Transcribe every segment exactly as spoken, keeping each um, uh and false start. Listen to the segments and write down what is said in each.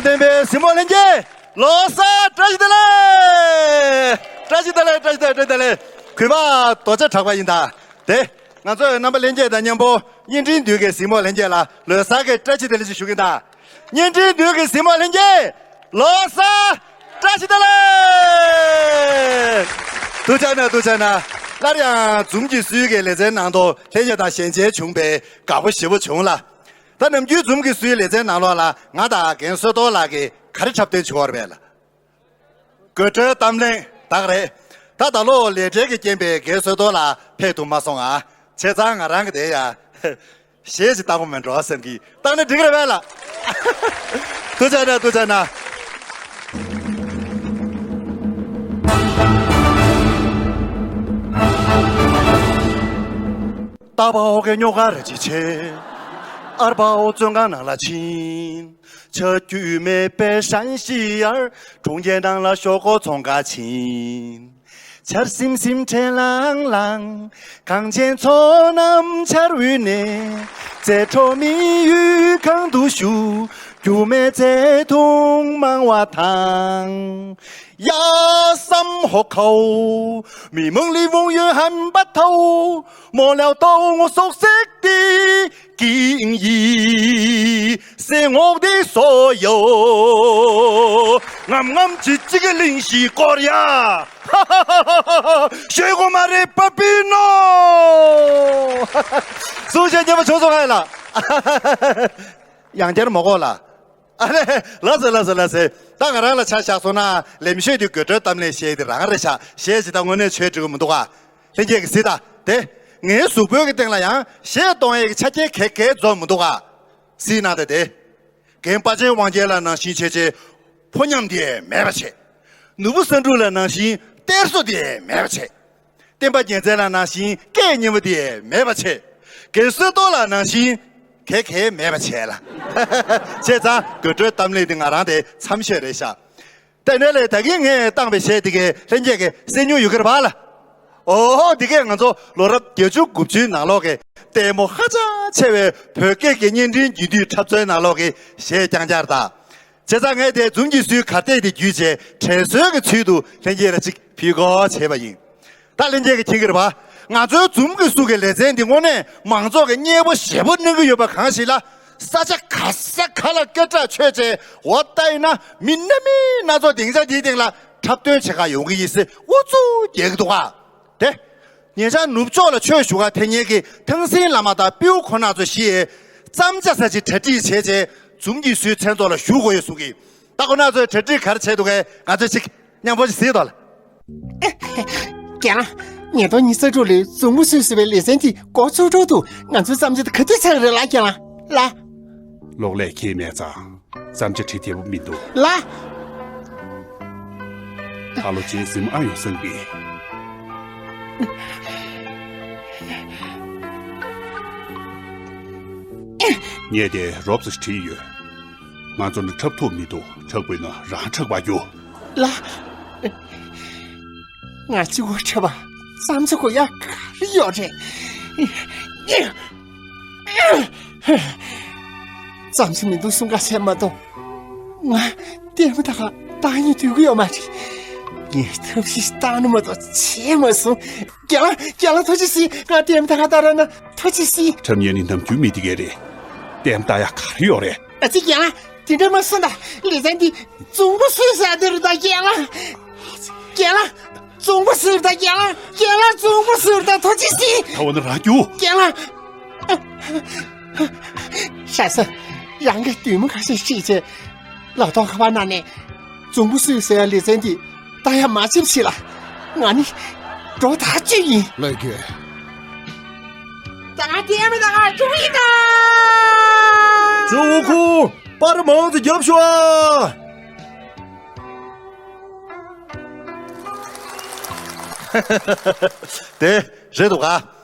ལྡན་པའི་གཟིགས་མོ་ལྷན་རྒྱས། ལོ་གསར་བཀྲ་ཤིས་བདེ་ལེགས། བཀྲ་ཤིས་བདེ་ལེགས། བཀྲ་ཤིས་བདེ་ལེགས། བཀྲ་ཤིས་བདེ་ལེགས། གུས་པ་རྡོ་རྗེ་གྲགས་པ་ཡིན་ད། དེ། ང་ཚོས་རྣམ་པ་ལྷན་རྒྱས་དང་མཉམ་པོ་བརྙན་འཕྲིན་མདུན་གྱི་གཟིགས་མོ་ལྷན་རྒྱས་ལ་ལོ་གསར་གྱི་བཀྲ་ཤིས་བདེ་ལེགས་ཞུ་གི་ཡིན་ད། བརྙན་འཕྲིན་མདུན་གྱི་གཟིགས་མོ་ལྷན་རྒྱས། ལོ་གསར་བཀྲ་ཤིས་བདེ་ལེགས། ཐུགས་རྗེ་གནང་། ཐུགས་རྗེ་གནང་། སླར་ཡང་འཛུམ་གྱིས་བསུ་ཡི་གི་ལེ་ཚན་ནང་དུ་ལྷན་རྒྱས་དང་ཞལ་མཇལ་བྱུང་བས་དགའ་པོ་ཞེ་པོ་བྱུང་ལ། ད་ནམ་རྒྱུན་འཛུམ་གྱིས་བསུ་ཡི་ལེ་ཚན་ནང་ལོགས་ལ་ང་དང་རྒན་བསོད་རྡོར་ལགས་ཀྱིས་ག་རེ་འཁྲབ་སྟོན་བྱེད་ཀྱི་ཡོད་རེད་པས་ལགས། དགོད་བྲོའི་གཏམ་གླེང་དག་རེད། ད་ད་ལོ་ལས་བྲེལ་གྱི་རྐྱེན་པས་རྒན་བསོད་རྡོར་ལགས་ཕེབས་ཐུབ་མ་སོང་ང་། བྱས་ཙང་ང་རང་གི་དེ་ཡ། གཞས་ཅིག་བཏང་དགོས་མེད་འགྲོ་བསམ་གྱིས་བཏང་ན་འགྲིག་གི་རེད་པས་ལགས། ཐུགས་རྗེ་གནང་། ཐུགས་རྗེ་གནང་། རྟ་ཕོ་གི་སྨྱོ་ག་རེ་ཅིག་བྱས། ཨར་པའོ་བཙོན་ཁང་ནང་ལ་ཕྱིན། ཆ་རྒྱུས་མེད་པའི་ཧྲན་ཤི་ཡར་གྲོང་ཁྱེར་ནང་ལ་ཞོག་ཁོག་ཚོང་ཁ་ཕྱིན། ཆར་ཟིམ་ཟིམ་འཕྲེང་ལང་ལང་། གངས་ཅན་ཚོགས་རྣམས་ཆར་འབུད་ནས། རྩེ་གྲོགས་མི་ཡུལ་གང་དུ་བཞུགས། རྒྱུས་མེད་བརྩེ་དུང་མང་བ་དང་། ཡ་སམ་ཧོ་ཁའོ། མི་མང་ལི་བོང་ཡོད་ཧམ་པ་ཐའོ། མོ་ལའོ་ཏོ་ངོ་སོག་སེག་ཏི་ཀིང་ཡི་སེ་ངོག་ཏི་སོ་ཡོ། ངམ་ངམ་ཅི་ཅི་གི་གླིང་ཤི་ཀོ་རི་ཡ། ཤོད་གོ་མ་རེད་པ་པི་ནོ། གསུང་བཤད་རྒྱབ་པ་བྱུང་སོང་ཧ་ལ། ཡང་བསྐྱར་མ་གོ་ལ། ཨ་ལས། ལགས་སེ་ལགས་སེ་ལགས་སེ། ད་ང་རང་ལ་ཆ་བཞག་སོང་ན་ལེམ་ཤོད་དེ་དགོད་བྲོའི་གཏམ་གླེང་བཤད་དེ་རང་རེད་ཤག་གཞས་ཅིག་ད་དངོས་གནས་ཆོས་འགྲིག་གི་མི་འདུག་ག་ལྷན་རྒྱས་ཀྱིས་གཟིགས་ད་དེ། ངའི་གཟུགས་པོའི་གི་སྟེང་ལ་ཡང་གཞས་གཏོང་ཡས་ཀྱི་ཆ་རྐྱེན་ག་གེ་འཛོམས་མི་འདུག་ག་གཟིགས་གནང་ད་དེ། རྒན་དཔའ་ཆེན་དབང་རྒྱལ་ལ་ནང་བཞིན་བྱས་བྱས། ཕོ་ཉམས་དེ་མེད་པ་བྱས། ནོར་བུ་བསམ་འགྲུབ་ལ་ནང་བཞིན་གཏེར་སོ་དེ་མེད་པ་བྱས། བསྟན་པ་རྒྱལ་མཚན་ལ་ནང་བཞིན་སྐད་སྙན་པོ་དེ་མེད་པ་བྱས། རྒན་བསོད་རྡོར་ལ་ནང་བཞིན་ག་གེ་མེད་པ་བྱས་ལ། བྱས་ཙང་དགོད་བྲོའི་གཏམ་གླེང་འདི་ང་རང་དེ་མཚམས་ཤོད་རེད་ཤག་དེ་ནས་ལས་ད་གིན་ངས་བཏང་བའི་གཞས་དེ་གའི་ལྷན་རྒྱས་ཀྱིས་གསན་མྱོང་ཡོད་ཀྱི་རེད་པ་ལ། ཨོ་ཧོ། འདི་གས་ང་ཚོ་ལོ་རབས་བརྒྱད་ཅུ་དགུ་བཅུའི་ནང་ལོགས་ཀྱི་ལྟད་མོ་ཧ་ཅང་ཆེ་བའི་བོད་སྐད་ཀྱི་བརྙན་འཕྲིན་རྒྱུན་མཐུད་འཁྲབ་སྟོན་ནང་ལོགས་ཀྱི་གཞས་རྐྱང་རྐྱང་རེད་ད། བྱས་ཙང་ངས་དེ་འཛུམ་གྱིས་བསུའི་གར་སྟེགས་དེ་བརྒྱུད་བྱས་དྲན་གསོའི་གི་ཚུལ་དུ་ལྷན་རྒྱས་ལ་ཅིག་ཕུལ་དགོས་བྱས་པ་ཡིན། ད་ལྷན་རྒྱས་ཀྱིས་མཁྱེན་གྱི་རེད་པ། ང་ཚོའི་འཛུམ་གྱིས་བསུ་གི་ལེ་ཚན་འདི་དངོས་གནས་མང་ཚོགས་ཀྱིས་མཉེས་པོ་ཞེ་པོ་གནང་གི་ཡོད་པ་གང་ཞིག་ལ། ས་ཆ་ག་ས་ག་ལ་སྐད་གྲགས་ཆོད་བྱས་འོ་ལྟ་ཡིན་ན་མི་སྣ་མི་སྣ་ཚོགས་སྡིངས་ཆ་འདིའི་སྟེང་ལ་འཁྲབ་སྟོན་བྱེད་ག་ཡོང་གི་ཡིན་ཟེར་ཨུ་ཚུགས་རྒྱག་གི་འདུག་ག་དེ། ཉེ་ཆར་ནུབ་ཕྱོགས་ལ་ཆོས་ཞུ་གར་ཕེབས་མཁན་གྱི་ཐང་སིན་བླ་མ་དང་སྤྲེའུ་ཁོ་ན་ཚོ་བཞི་ཡིས་བརྩམས་བྱ་ས་ཅིག་གྲ་སྒྲིག་བྱས་རྗེས་འཛུམ་གྱིས་བསུའི་མཚན་ཚོགས་ལ་ཞུགས་དགོས་ཡོད་གསུང་གི། ད་ཁོ་ན་ཚོས་གྲ་སྒྲིག་ག་རེ་བྱས་འདུག་གས་ང་ཚོས་ཅིག་མཉམ་པོ་ཞིག་གཟིགས་དང་། རྒན་ལགས། ཉིས་སྟོང་ཉི་ཤུ་རྩ་དྲུག་ལོའི་འཛུམ་བུ་བསུ་ཟེར་བའི་ལེ་ཚན་དེ་འགོ་ཚུགས་འགྲོ་དུས་ང་ཚོའི་བརྩམས་ཆོས་དེ་ག་དུས་ཚར་རེད་ལགས་རྒན་ལགས། ལགས། གློག་ཀླད་ཁྱེར་མེད་ཙང་། བརྩམས་བྱ་བྲིས་བདེ་པོ་མི་འདུག་ལགས། ད་ལོ་རྗེས་ཟིན་ཨ་ཡོང་སང་གི། ངས་དེ་རོབ་ཙམ་བྲིས་ཡོད། ང་ཚོ་ནི་འཁྲབ་ཐུབ་མི་འདུག་འཁྲབ་དགོས་ན་རང་འཁྲབ་པ་རྒྱུ། ལགས། ང་གཅིག་པོ་འཁྲབ་པ་བརྩམས་བྱ་དགོས་ཡག་ག་རེ་ཡོད་རེད། བརྩམས་ཆོས་མི་འདུག་གསུང་ག་བྱས་མ་གཏོགས། ང་ལྟད་མོ་ལྟ་ག་ད་ཡིན་འདོད་ཀྱི་ཡོད་མ་རེད། ངས་ཐབས་ཤེས་བཏང་ན་མ་གཏོགས་བྱས་མ་སོང་། རྒན་ལགས། རྒན་ལགས་ཐུགས་རྗེ་གཟིགས། ང་ལྟད་མོ་ལྟ་ག་ད་ར་ན་ཐུགས་རྗེ་གཟིགས། འཁྲབ་མཁན་ནི་ནམ་རྒྱུན་མི་དེ་གས་རེད། ལྟད་མོ་ལྟ་ཡག་ག་རེ་ཡོད་རེད། ཨ་ཙི་རྒན་ལགས། དེ་འདྲ་མ་གསུངས་དང་། ལེ་ཚན་འདི་འཛུམ་བུ་བསུ་ཟེར་དེ་རེད་ད་རྒན་ལགས། རྒན་ལགས། འཛུམ་བུ་བསུ་རེད་ད་རྒན་ལགས། རྒན་ལགས་འཛུམ་བུ་བསུ་རེད་ད། ཐུགས་རྗེ་གཟིགས། ད་འོ་ན་རང་རྒྱུགས། རྒན་ལགས། ཤ་ས། རང་གིས་བདུད་མོ་ཁ་ཤས་ཤེས་བྱས། ལག་ཐོག་ཁ་པར་ནང་ནས་འཛུམ་བུ་བསུ་ཟེར་ཡ་ལེ་ཚན་འདི་ལྟ་ཡ་མ་བྱེད་ཤིག་ལ། ང་ནི་འགྲོ་ཐག་ཆོད་ཡིན། ལགས་ཀྱི། ད་ང་ལྟད་མོ་ལྟ་ག་འགྲོ་ཡིན་ད། ཇོ་བོ་ཁོང་པར་མང་ཙམ་རྒྱབ་ཤོག་ཨ། དེ་རེད་འདུག་ག་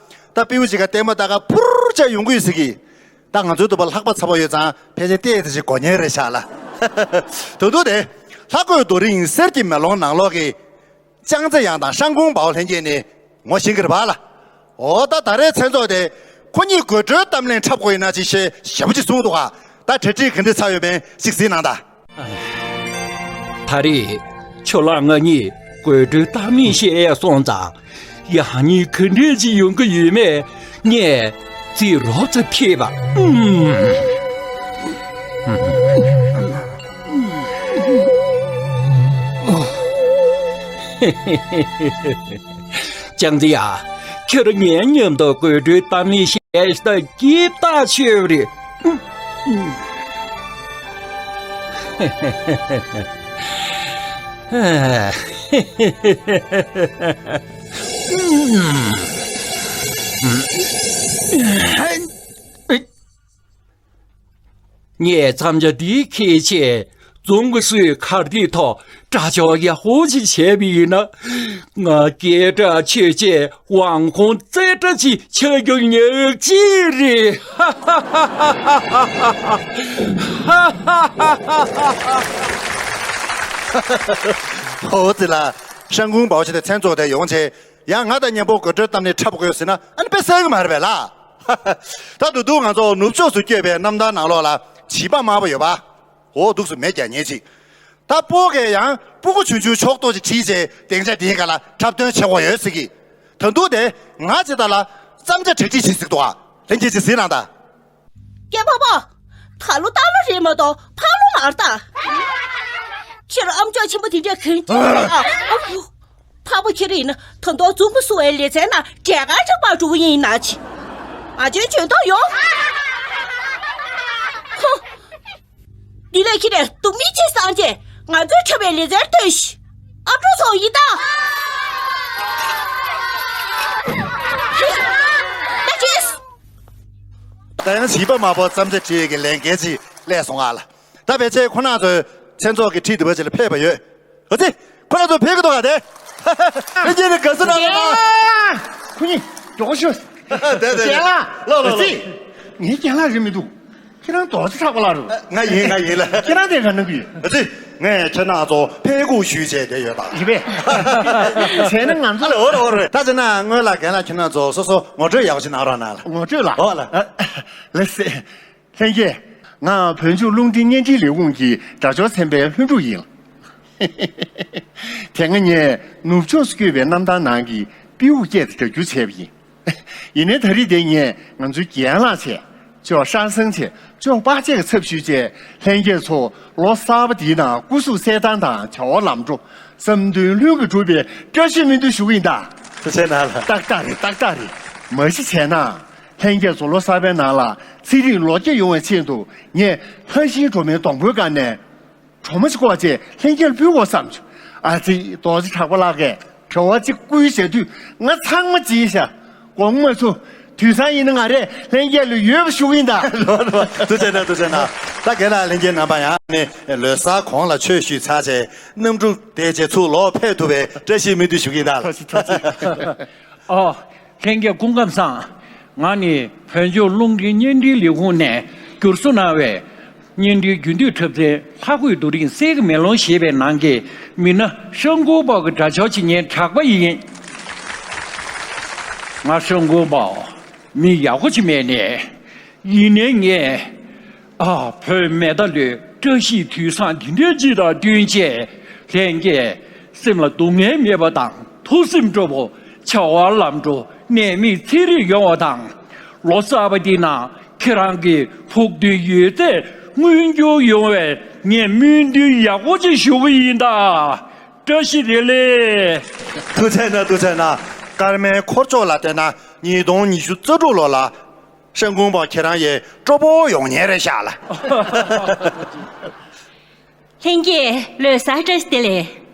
ད་སྤྲེའུ་གཅིག་ག་ལྟད་མོ་ལྟ་ག་འཕུར་བྱས་ཡོང་གི་ཡོད་ཟེར་གི། ད་ང་ཚོའི་འདུག་པ་ལྷགས་པ་ཚ་པོ་ཡོད་ཙང་ཕལ་ཆེར་བལྟས་ཚེ་ཅིག་གོ་ཉན་རེད་ཤག་ལ། ད་དུང་དེ། ལྷ་རྒོད་རྡོ་རིང་གསེར་གྱི་མེ་ལོང་ནང་ལོགས་ཀྱི། ཅང་ཙེ་ཡང་དང་ཧྲང་ཀུང་པའོ་ལྷན་རྒྱས་ནས་ངོ་ཤེས་ཀྱི་རེད་པ་ལ། འོ་ད་ད་རེས་མཚན་ཚོགས་དེ། ཁོ་གཉིས་དགོད་བྲོའི་གཏམ་གླེང་འཁྲབ་དགོས་ཡིན་ན་ཅིག་བཤད་ཞེ་པོ་ཅིག་གསུངས་འདུག་ག་ད་གྲ་སྒྲིག་ག་འདྲ་ཚར་ཡོད་མེད་ཅིག་གཟིགས་གནང་དང་། ད་རེས་ཁྱོད་ལ་ང་གཉིས་དགོད་བྲོའི་གཏམ་གླེང་བཤད་ཡས་སོང་ཙང་། ཡང་སྙིང་ག་འདྲས་ཅིག་ཡོང་གི་ཡོད་མེད་ངས་རྩིས་རོབ་ཙམ་ཐེབས་པ། ཨུམ། ཅང་ཙེ་ཡ། ཁྱོད་ངའི་མཉམ་དུ་དགོད་བྲོའི་གཏམ་གླེང་བཤད་ཡས་ཤིག་ད་སྐྱིད་ཐག་ཆོད་པ་རེད། ངས་མཚམས་ཆ་འདི་འཁེལ་ཆེད་རྫོང་གི་སྲོལ་གར་སྟེགས་ཐོག་སྐྲ་ཕྱོགས་ཡག་པོ་ཞིག་བྱས་པ་ཡིན་ན། ང་སྐད་གྲགས་ཆོད་ཆེད་དབང་ཁོང་རྩེ་གྲ་ཅིག་ཆགས་རྒྱུ་ཉག་གཅིག་རེད། ཧོ་ཙི་ལ། ཧྲན་ཀུང་པའོ་ཆེ་དེ་མཚན་ཚོགས་དེ་ཡོང་ཆེད། ཡང་ང་དང་མཉམ་པོ་དགོད་བྲོའི་གཏམ་གླེང་འཁྲབ་དགོས་ཟེར་ན་ཨ་ནི་དཔེ་གསལ་གི་མ་རེད་པས་ལ། ད་དུ་དུ་ང་ཚོ་ནུབ་ཕྱོགས་སུ་བསྐྱོད་པའི་རྣམ་ཐར་ནང་ལོགས་ལ་བྱིས་པ་དམར་པོ་ཡོད་པ། འོ་འདུག་སུ་མེད་ཀྱང་ཉེ་ཅིག་ད་སྤོ་གས་ཡང་སྤུ་གུ་ཆུང་ཆུང་ཕྱོགས་གཏོགས་ཅིག་ཁྲིད་བྱས་སྡིངས་ཆ་དེའི་སྒང་ལ་འཁྲབ་སྟོན་བྱེད་དགོས་ཡོད་ཟེར་གི། ད་དུ་དེ་ང་ཇི་ལྟར་ལ་བརྩམ་བྱ་གྲ་སྒྲིག་བྱེད་ཟེར་འདུག་ཨ། ལྷན་རྒྱས་ཅིག་ཟེར་གནང་ད། སྐྱེ་ཕོ་པོ། ད་ལོ་རྟ་ལོ་རེད་མ་གཏོགས་ཕག་ལོ་མ་རེད་ད། ཁྱེད་རང་ཨམ་ཅོག་ཆེན་པོ་དེ་འདྲས་གང་ཅི་ཨ། ཨ་ཕུ། ཕག་པ་ཁྱེད་རང་ཡིན་ན་ད་དུང་རྫོང་གི་སྲུང་བའི་ལེ་ཚན་ནང་གྲལ་ཁར་ཆགས་པར་འགྲོ་གི་ཡིན་ན་ཅི། ང་ཚོའི་འཇོན་ཐང་ཡོང་། ཧུ། འདི་ལས་ཁྱེད་རང་སྡུག་མིག་ཅིག་སངས་རྒྱས་ང་ཚོའི་འཁྲབ་པའི་ལེ་ཚན་སྟོན་ཞིག་ཨ་ཕྲུག་ཚོ་ཡིན་ད། ད་ཅི། ད་ཡང་བྱིས་པ་དམར་པོ་བརྩམ་བྱ་ཁྲིད་ཀྱི་ལས་འགན་ཅིག་སླེབས་སོང་ཨ་ལ། ད་ཕལ་ཆེར་ཁོ་རང་ཚོའི་མཚན་ཚོགས་ཀྱི་ཁྲིད་དུ་བ་ཅིག་ལ་ཕེབས་པ་ཡོད། འོ་ཙི། ཁོ་རང་ཚོ་ཕེབས་ཀྱི་འདུག་ག་དེ། ཕེབས་ཀྱི་ནི་ག་ཚོད་རག་ལ་ན། ཁོ་གཉིས་མགྱོགས་ཤོག་དེ་དེ་རྒན་ལགས། ལོ་ལོ་ལོ། ཨ་ཙི། ངའི་རྒན་ལགས་རེད་མི་འདུག་ཁྱེད་རང་རྡོ་རྗེ་གྲགས་པ་ལགས་རེད། ང་ཡིན་ང་ཡིན་ལ། ཁྱེད་རང་དེ་ག་ན་གི། ཨ་ཙི། ངས་ཁྱེད་རང་ཚོ་ཕེབས་སྒུག་ཞུས་བྱས་བསྡད་ཡོད་ད། རེད་པས། བྱས་ན་ང་ཚོ། ཨ་ལ་འོ་རེད་འོ་རེད། ད་བྱས་ན་སྔོན་ལ་རྒན་ལགས་ཁྱེད་རང་ཚོ་སོ་སོ་ངོ་སྤྲོད་ཡག་པོ་ཞིག་གནང་རོགས་གནང་ལ། ངོ་སྤྲོད་ལ། འོ་ལ། ཨ། ལགས་སེ། ལྷན་རྒྱས། ང་བོད་ལྗོངས་རླུང་འཕྲིན་བརྙན་འཕྲིན་ལས་ཁུངས་ཀྱི་དྲ་ལྕོག་ཚན་པའི་ལྷུན་གྲུབ་ཡིན། དེ་སྔ་ངས་ནུབ་ཕྱོགས་སུ་བསྐྱོད་པའི་རྣམ་ཐར་ནང་གི་སྤྲེའུ་སྐད་དེ་སྒྲ་བསྒྱུར་བྱས་པ་ཡིན། ཡིན་ནའི་ད་རེས་དེ་ངས་ང་ཚོའི་རྒན་ལགས་བྱས། ཅོག་ཧྲ་སང་བྱས། ཅོག་པགས་ཆས་ཀྱི་ཚབ་ཞུས་བྱས། ལྷན་རྒྱས་ཚོ་ལོ་གསར་པ་འདིའི་ནང་སྐུ་གཟུགས་གསལ་ཐང་དང་བྱ་བ་ལམ་འགྲོ། བསམ་དོན་ལྷུན་གྱིས་གྲུབ་པའི་བཀྲ་ཤིས་སྨོན་འདུན་ཞུ་གི་ཡིན་ད། ཐུགས་རྗེ་གནང་ལ། ཏག་ཏག་རེད་ཏག་ཏག་རེད། མ་གཞི་བྱས་ན། ལྷན་རྒྱས་ཚོ་ལོ་གསར་པའི་ནང་ལ་ཚེ་རིང་ལོ་བརྒྱ་ཡོང་བའི་ཆེད་དུ་ངས་ལྷ་ཤིང་སྒྲོལ་མའི་སྡོང་པོའི་སྒང་ནས་གྲོ་མ་ཞིག་བཀོག་བྱས་ལྷན་རྒྱས་ལ་ཕུལ་དགོས་བསམ་བྱུང་། ཨ་ཙི། རྡོ་རྗེ་གྲགས་པ་ལགས་ཀྱིས་བྲེལ་བ་གཅིག་བསྐུལ་བྱས་དུས་ང་ཚང་མ་བྱིན་ཤག་དགོངས་མ་ཚོམས། དུས་སང་ཡིན་ན་ང་རས་ལྷན་རྒྱས་ལ་ཡོད་པ་ཞུ་གི་ཡིན་ད། ལོ་ལོ། ཐུགས་རྗེ་གནང་ཐུགས་རྗེ་གནང་། ད་རྒན་ལགས་ལྷན་རྒྱས་རྣམ་པ་ཡང་ནི་ལོ་གསར་གོང་ལ་ཆོས་ཞུས་ཚར་བྱས་གནམ་གྲུ་བསྡད་བྱས་ཚུར་ལོག་ཕེབས་ཐུབ་པའི་བཀྲ་ཤིས་སྨོན་འདུན་ཞུ་གི་ཡིན་ད། ཐུགས་རྗེ་ཐུགས་རྗེ། ཨོ། ལྷན་རྒྱས་སྐུ་ཁམས་བཟང་། ང་ནི་བོད་ལྗོངས་རླུང་འཕྲིན་བརྙན་འཕྲིན་ལས་ཁུངས་ནས་བསྒྱུར་བཟོ་གནང་བའི་བརྙན་འཕྲིན་རྒྱུན་མཐུད་འཁྲབ་ཚན་ལྷ་རྒོད་རྡོ་རིང་གསེར་གྱི་མེ་ལོང་ཞེས་པའི་ནང་གི་མི་སྣ་ཧྲན་ཀུང་པའོ་གི་དྲ་ལྕོག་ཅིག་ཉན་དྲགས་པ་ཡིན། ང་ཧྲན་ཀུང་པའོ་མི་ཡག་པོ་ཅིག་མེད་ནས། ཡིན་ནའི་ངས། ཨ། བོད་མེ་མདའ་ལོའི་བཀྲ་ཤིས་དུས་བཟང་འདི་འདྲའི་ཅིག་དང་བསྟུན་བྱས། ལྷན་རྒྱས་སེམས་ལ་སྡུག་བསྔལ་མེད་པ་དང་ཐུགས་སེམས་སྤྲོ་པོ། བྱ་བ་ལམ་འགྲོ། ནད་མེད་ཚན་རིག་ཡོང་བ་དང་། ལོ་གསར་པ་འདི་ནང་ཁྱེད་རང་གི་ཕུགས་འདུན་ཡོད་ཚད་མངོན་འགྱུར་ཡོང་བའི་ངས་སྨོན་འདུན་ཡག་པོ་ཅིག་ཞུ་གི་ཡིན་ད། བཀྲ་ཤིས་བདེ་ལེགས། ཐུགས་རྗེ་གནང་ཐུགས་རྗེ་གནང་། སྐར་མའི་འཁོར་ཕྱོགས་ལ་བལྟས་ན་ཉིས་སྟོང་ཉི་ཤུ་རྩ་དྲུག་ལོ་ལ། ཧྲན་ཀུང་པའོ་ཁྱེད་རང་ཡང་སྤྲོ་པོ་ཡོང་ཉེན་རེད་ཤག་ལ། ལྷན་རྒྱས་ལོ་གསར་བཀྲ་ཤིས་བདེ་ལེགས།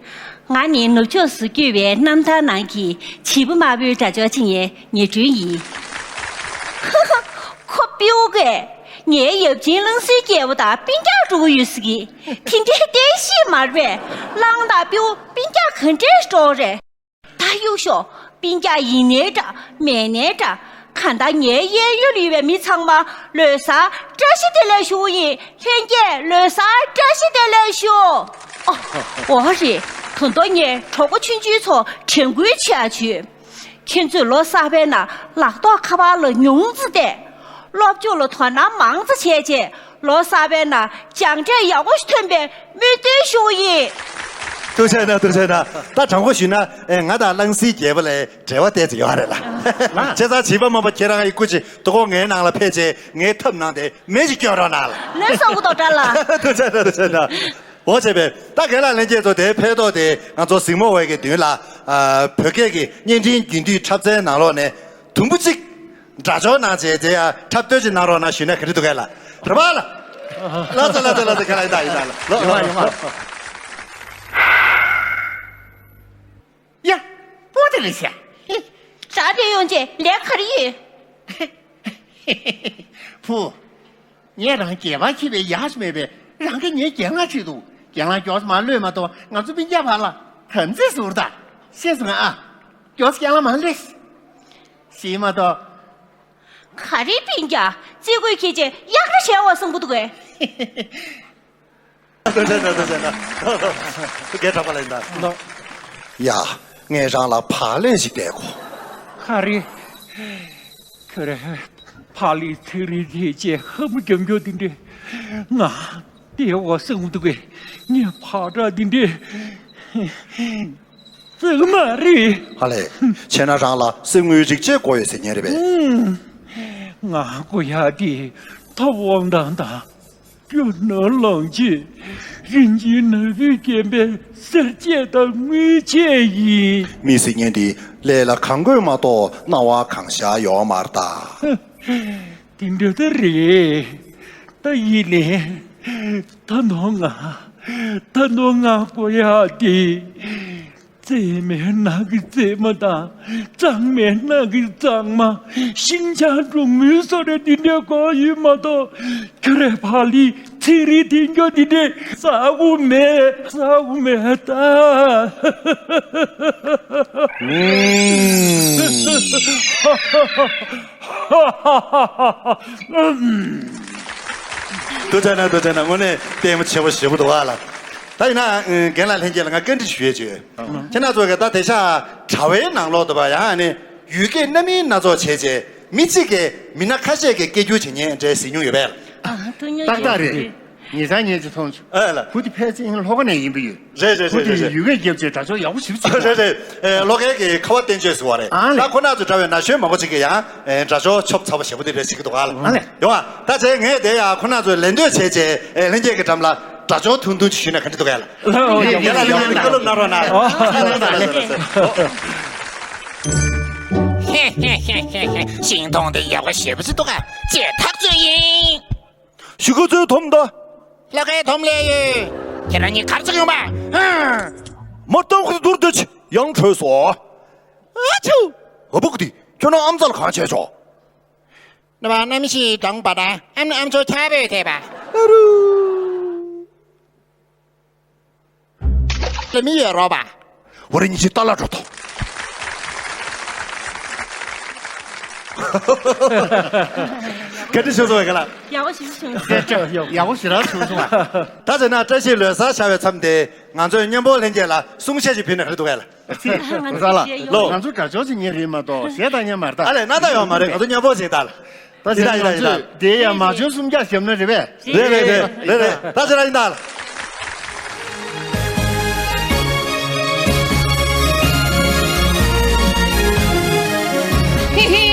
ང་ནི་ནུབ་ཕྱོགས་སུ་བསྐྱོད་པའི་རྣམ་ཐར་ནང་གི་བྱིས་པ་དམར་པོའི་དྲ་ལྕོག་ཅིག་ཉན་ཉེ་དྲུང་ཡིན། ཁོ་སྤྲེའུ་གས་ངའི་ཡབ་ཆེན་གླང་སྲས་རྒྱལ་པོ་དང་སྤུན་ཀྱག་འགྲོ་གི་ཡོད་ཟེར་གི། དེ་འདྲའི་བསྟན་བཤིག་མ་རེད་པས། གླང་དང་སྤྲེའུ་སྤུན་ཀྱག་ག་འདྲས་འགྲོ་རེད། ད་གཡུག་ཤོག་སྤུན་ཀྱག་ཡིན་ནའི་འདྲ་མེད་ནའི་འདྲ། གང་ལྟར་ངའི་གཡས་གཡོན་ལ་ཡོད་པའི་མི་ཚང་མ་ལོ་གསར་བཀྲ་ཤིས་བདེ་ལེགས་ཞུ་ཡིན། ལྷན་རྒྱས་ལོ་གསར་བཀྲ་ཤིས་བདེ་ལེགས་ཞུ། ཨོ། འོ་རེད། ད་དུང་ངས་གྲོགས་པོ་ཆུང་ཆུང་ཚོ་དྲན་སྐུལ་བྱེད་ཡ་བྱོས། ཁྱེད་ཚོས་ལོ་གསར་པའི་ནང་ལག་ཐོག་ཁ་པར་ལ་ཉུང་ཙམ་བལྟས། སློབ་སྦྱོང་ལ་དོ་སྣང་མང་ཙམ་བྱས་རྗེས་ལོ་གསར་པའི་ནང་སྦྱངས་འབྲས་ཡག་པོ་ཞིག་ཐོན་པའི་སྨོན་འདུན་ཞུ་གི་ཡིན། ཐུགས་རྗེ་གནང་། ཐུགས་རྗེ་གནང་། ད་དྲང་པོ་ཞུས་ན་ཨེ་ང་དང་གླང་སྲིན་རྒྱལ་པོ་ལ་འབྲེལ་བ་ཏོག་ཙམ་ཡོད་རེད་ལ། བྱས་ཙང་བྱིས་པ་རྨོངས་པ་ཁྱེད་རང་གི་སྐུ་མཁྱེན་དོ་དགོང་ངའི་ནང་ལ་ཕེབས་བྱས་ངའི་ཐབ་ནང་དེ་མེ་ཞིག་སྐྱོན་རོགས་གནང་ལ། ལོས་སོང་གི་འདུག་དྲ་ལ། ཐུགས་རྗེ་གནང་། ཐུགས་རྗེ་གནང་། འོ་བྱས་པས་ད་རྒན་ལགས་ལྷན་རྒྱས་ཚོ་དེའི་ཕེབས་ཐོག་དེ་ང་ཚོ་གཟིགས་མོ་བའི་གི་མདུན་ལ་ཨ་བོད་སྐད་ཀྱི་བརྙན་འཕྲིན་རྒྱུན་མཐུད་འཁྲབ་ཚན་ནང་ལོགས་ནས་དུམ་བུ་གཅིག་སྒྲ་སྦྱོར་གནང་བྱས་དེ་ཡང་འཁྲབ་སྟོན་ཅིག་གནང་རོགས་གནང་ཞུས་ན་ག་འདྲ་འདུག་གས་ལ། རེད་པ་ལ། ལགས་སོ་ལགས་སོ་ལགས་སོ། ཁ་ལག་ཡིན་ད་ཡིན་ད་ཡིན་ད་ལ། ལོ་ཡོང་བ་ཡོང་བ། ཡ། པོ་དེ་རེད་ཤག་རག་བསྡད་ཡོང་རྗེས་ལས་ག་རེ་ཡོད། བུ། ངས་རང་སྐྱེས་པ་ཁྱེར་བའི་ཡག་ཞིག་མེད་པས་རང་གིས་ངའི་རྒན་ལགས་ཁྲིད་འདུག་རྒན་ལགས་མགྱོགས་མར་གློད་མ་གཏོགས་ང་ཚོ་སྤུན་ཀྱག་བར་ལ་དམ་ཚིག་ཟུར་ད། ཤེས་སོང་ང་ཨ། མགྱོགས་རྒན་ལགས་མར་གློད། ཤེས་མ་གཏོགས། ག་རེ་སྤུན་ཀྱག་རྩེད་དགོས་ཁྱེད་ཅེས་གཡག་ར་བྱས་བ་གསུང་གི་འདུག་གས། ལྟོས་བྱས་ན་ལྟོས་བྱས་ན། སྐད་གྲགས་པ་ལ་ཡིན་ད། ལོ། ཡ། ངས་རང་ལ་བག་ལེབ་ཞིག་སྟེར་གོ། ག་རེ། ཁྱོད་རང་བག་ལེབ་ཚིག་རིས་དེ་བཅས་ཧ་མ་རྒྱབ་མགྱོགས་དེ་འདྲས་ང་སྟེར་བ་བསམ་འདུག་གས། ངས་བག་གྲགས་དེ་འདྲས་བརྩི་གི་མ་རེད། ཧ་ལས། བྱས་ན་རང་ལ་གསེར་དངུལ་རིགས་ཆད་དགོས་ཡོད་ཟེར་མཁན་རེད་པས། ང་དགོས་ཡག་དེ་ཐོབ་དབང་ཐང་དང་། རྒྱུ་ནོར་ལོངས་སྤྱོད། རིན་ཆེན་ནོར་བུས་བརྒྱན་པའི་གསེར་ཆས་དང་དངུལ་ཆས་ཡིན། མི་ཟེར་མཁན་དེ་ལས་ལ་གང་དགོས་མ་གཏོགས་སྣང་བ་གང་ཤར་ཡོད་མ་རེད་ད། དེ་འདྲ་ད་རེད། ད་ཡིན་ནའི། ད་དུང་ང་། ད་དུང་ང་དགོས་ཡག་དེ། བཙེམས་མའི་ནང་གི་བཙེམས་མ་དང་། གཙང་མའི་ནང་གི་གཙང་མ། ཤིང་བྱ་འབྲུག་མོའི་བཟོ་གྲྭ་འདི་འདྲའི་སྐོར་ཡིན་མ་གཏོགས། ཁྱོད་རའི་ཕ་ལི་ཚིག་རིས་འདི་འགྱོ་འདི་འདྲའི་ཟ་གོ་མེད། ཟ་གོ་མེད་ད། ཐུགས་རྗེ་གནང་། ཐུགས་རྗེ་གནང་། དངོས་གནས་ལྟད་མོ་ཆེན་པོ་ཞེ་པོ་འདུག་བ་ལ། ད་ཡིན་ན་རྒན་ལགས་ལྷན་རྒྱས་ལ་ང་བཀའ་འདྲི་ཞུ་ཡས་བྱོས། ཁྱེད་རྣམ་ཚོ་གིས་ད་དེང་སང་དྲ་བའི་ནང་ལོགས་དུ་བ་ཡང་ནི་ཡུལ་སྐད་སྣ་མིན་སྣ་ཚོགས་བྱས་རྗེས་མི་གཅིག་གིས་མི་སྣ་ཁ་ཤས་ཀྱི་སྐད་སྒྱུར་བྱེད་མཁན་འདྲ་གཟིགས་མྱོང་ཡོད་པས། ཨ། ཐུགས་མཉེས་ཏག་ཏག་རེད། ཉེ་ཆར་ངས་ཅིག་མཐོང་བྱུང་། ཨ་ལ། བུ་དེ་ཕལ་ཆེར་ལྷོ་ཁ་ནས་ཡིན་པ་ཡོད། རེད་རེད་རེད། བུ་དེ་རེད་རེད། ཡུལ་སྐད་རྒྱབ་བྱས་དྲ་ཇོ་ཡག་པོ་ཞེ་པོ་བྱེད་ཀྱི་འདུག་རེད་རེད། ཨེ། ལྷོ་ཁའི་གི་ཁ་བ་བསྟན་བཅོས་ཟེར་བ་རེད། ཨ་ལས། ད་ཁོ་རྣམ་ཚོ་འདྲ་བའི་ན་གཞོན་མང་པོ་ཅིག་གིས་ཡང་ཨེ་དྲ་ཇོ་ཆོབ་ཚ་བ་ཞེ་པོ་དེ་འདྲ་བྱེད་ཀྱི་འདུག་ག་ལ། ཨ་ལས། ཡོང་ཨ། ད་བྱས་ངས་དེ་ཡང་ཁོ་རྣམ་ཚོས་ལད་ཟློས་བྱས་བྱས་ཨེ་ལྷན་རྒྱས་ཀྱི་འགྲམ་ལ་དྲ་ཇོ་ཐུང་ཐུང་ཅིག་ཞུས་ན་ག་འདྲ་འདུག་ག་ལ། ཡ་ལ་ལ་ལ་བཀའ་སློབ་གནང་རོགས་གནང་། ཨོ། ལ་ལ་ལ་ལ་ལ། ཤིང་སྡོང་དེ་ཡག་པོ་ཞེ་པོ་ཅིག་འདུག་ག་ཅེས་ཐག་ཆོད་ཡིན། གཞིས་ཀ་རྩེའི་དོམ་ད། ལྷོ་ཁའི་དོམ་ལས་ཡོད། ཁྱེད་རང་གཉིས་ག་རེ་བྱེད་ཀྱི་ཡོད་པ། ཧུམ། མ་བཏང་ཁུ་དུར་དེ་ཆི་ཡང་བྲོས་སོ། ཨ་ཆུ། ཨ་བུ་གི་དེ་ཁྱོད་རང་ཨམ་ཚ་ལ་གང་བྱས་ཆོག་ནུ་བ་གནམ་གཤིས་གྲང་བ་དང་ཨམ་ནི་ཨམ་ཅོག་ཁྱ་བོས་ཐེབས་པ། ཨ་རུ། ལ་མི་ཡོད་རོགས་པ། འོ་རེ་གཉིས་ཀྱིས་ལྟ་ལ་འགྲོ་ཐོ། ག་འདྲ་བྱུང་སོང་བས་ག་ལ། ཡག་པོ་ཞིག་བྱུང་སོང་། ཡག་པོ་ཞེ་དྲག་བྱུང་སོང་བ། ད་བྱས་ན་བཀྲ་ཤིས་ལོ་གསར་ཤར་བའི་མཚམས་དེ་ང་ཚོས་མཉམ་པོ་ལྷན་རྒྱས་ལ་གསུང་བཤད་ཅིག་ཕུལ་ན་ག་རེ་འདུག་གས་ལ། ང་ཚོ་ལ་ལོ། ང་ཚོ་དྲ་ཇོ་ཅིག་ཉན་རེད་མ་གཏོགས་གཞས་བཏང་མཁན་མ་རེད་ད། ཨ་ལས་སྣང་དག་ཡོད་མ་རེད། ང་ཚོ་མཉམ་པོ་ཞིག་ད་ལ། ད་ད་ད་ད་ད། དེ་ཡང་མ་བྱོན་སུམ་བརྒྱ་ཞབས་ན་རེད་པས། རེད་རེད་རེད་རེད་རེད། ད་ཅི་ར་ཡིན་ད་ལ། ཧི་ཧི།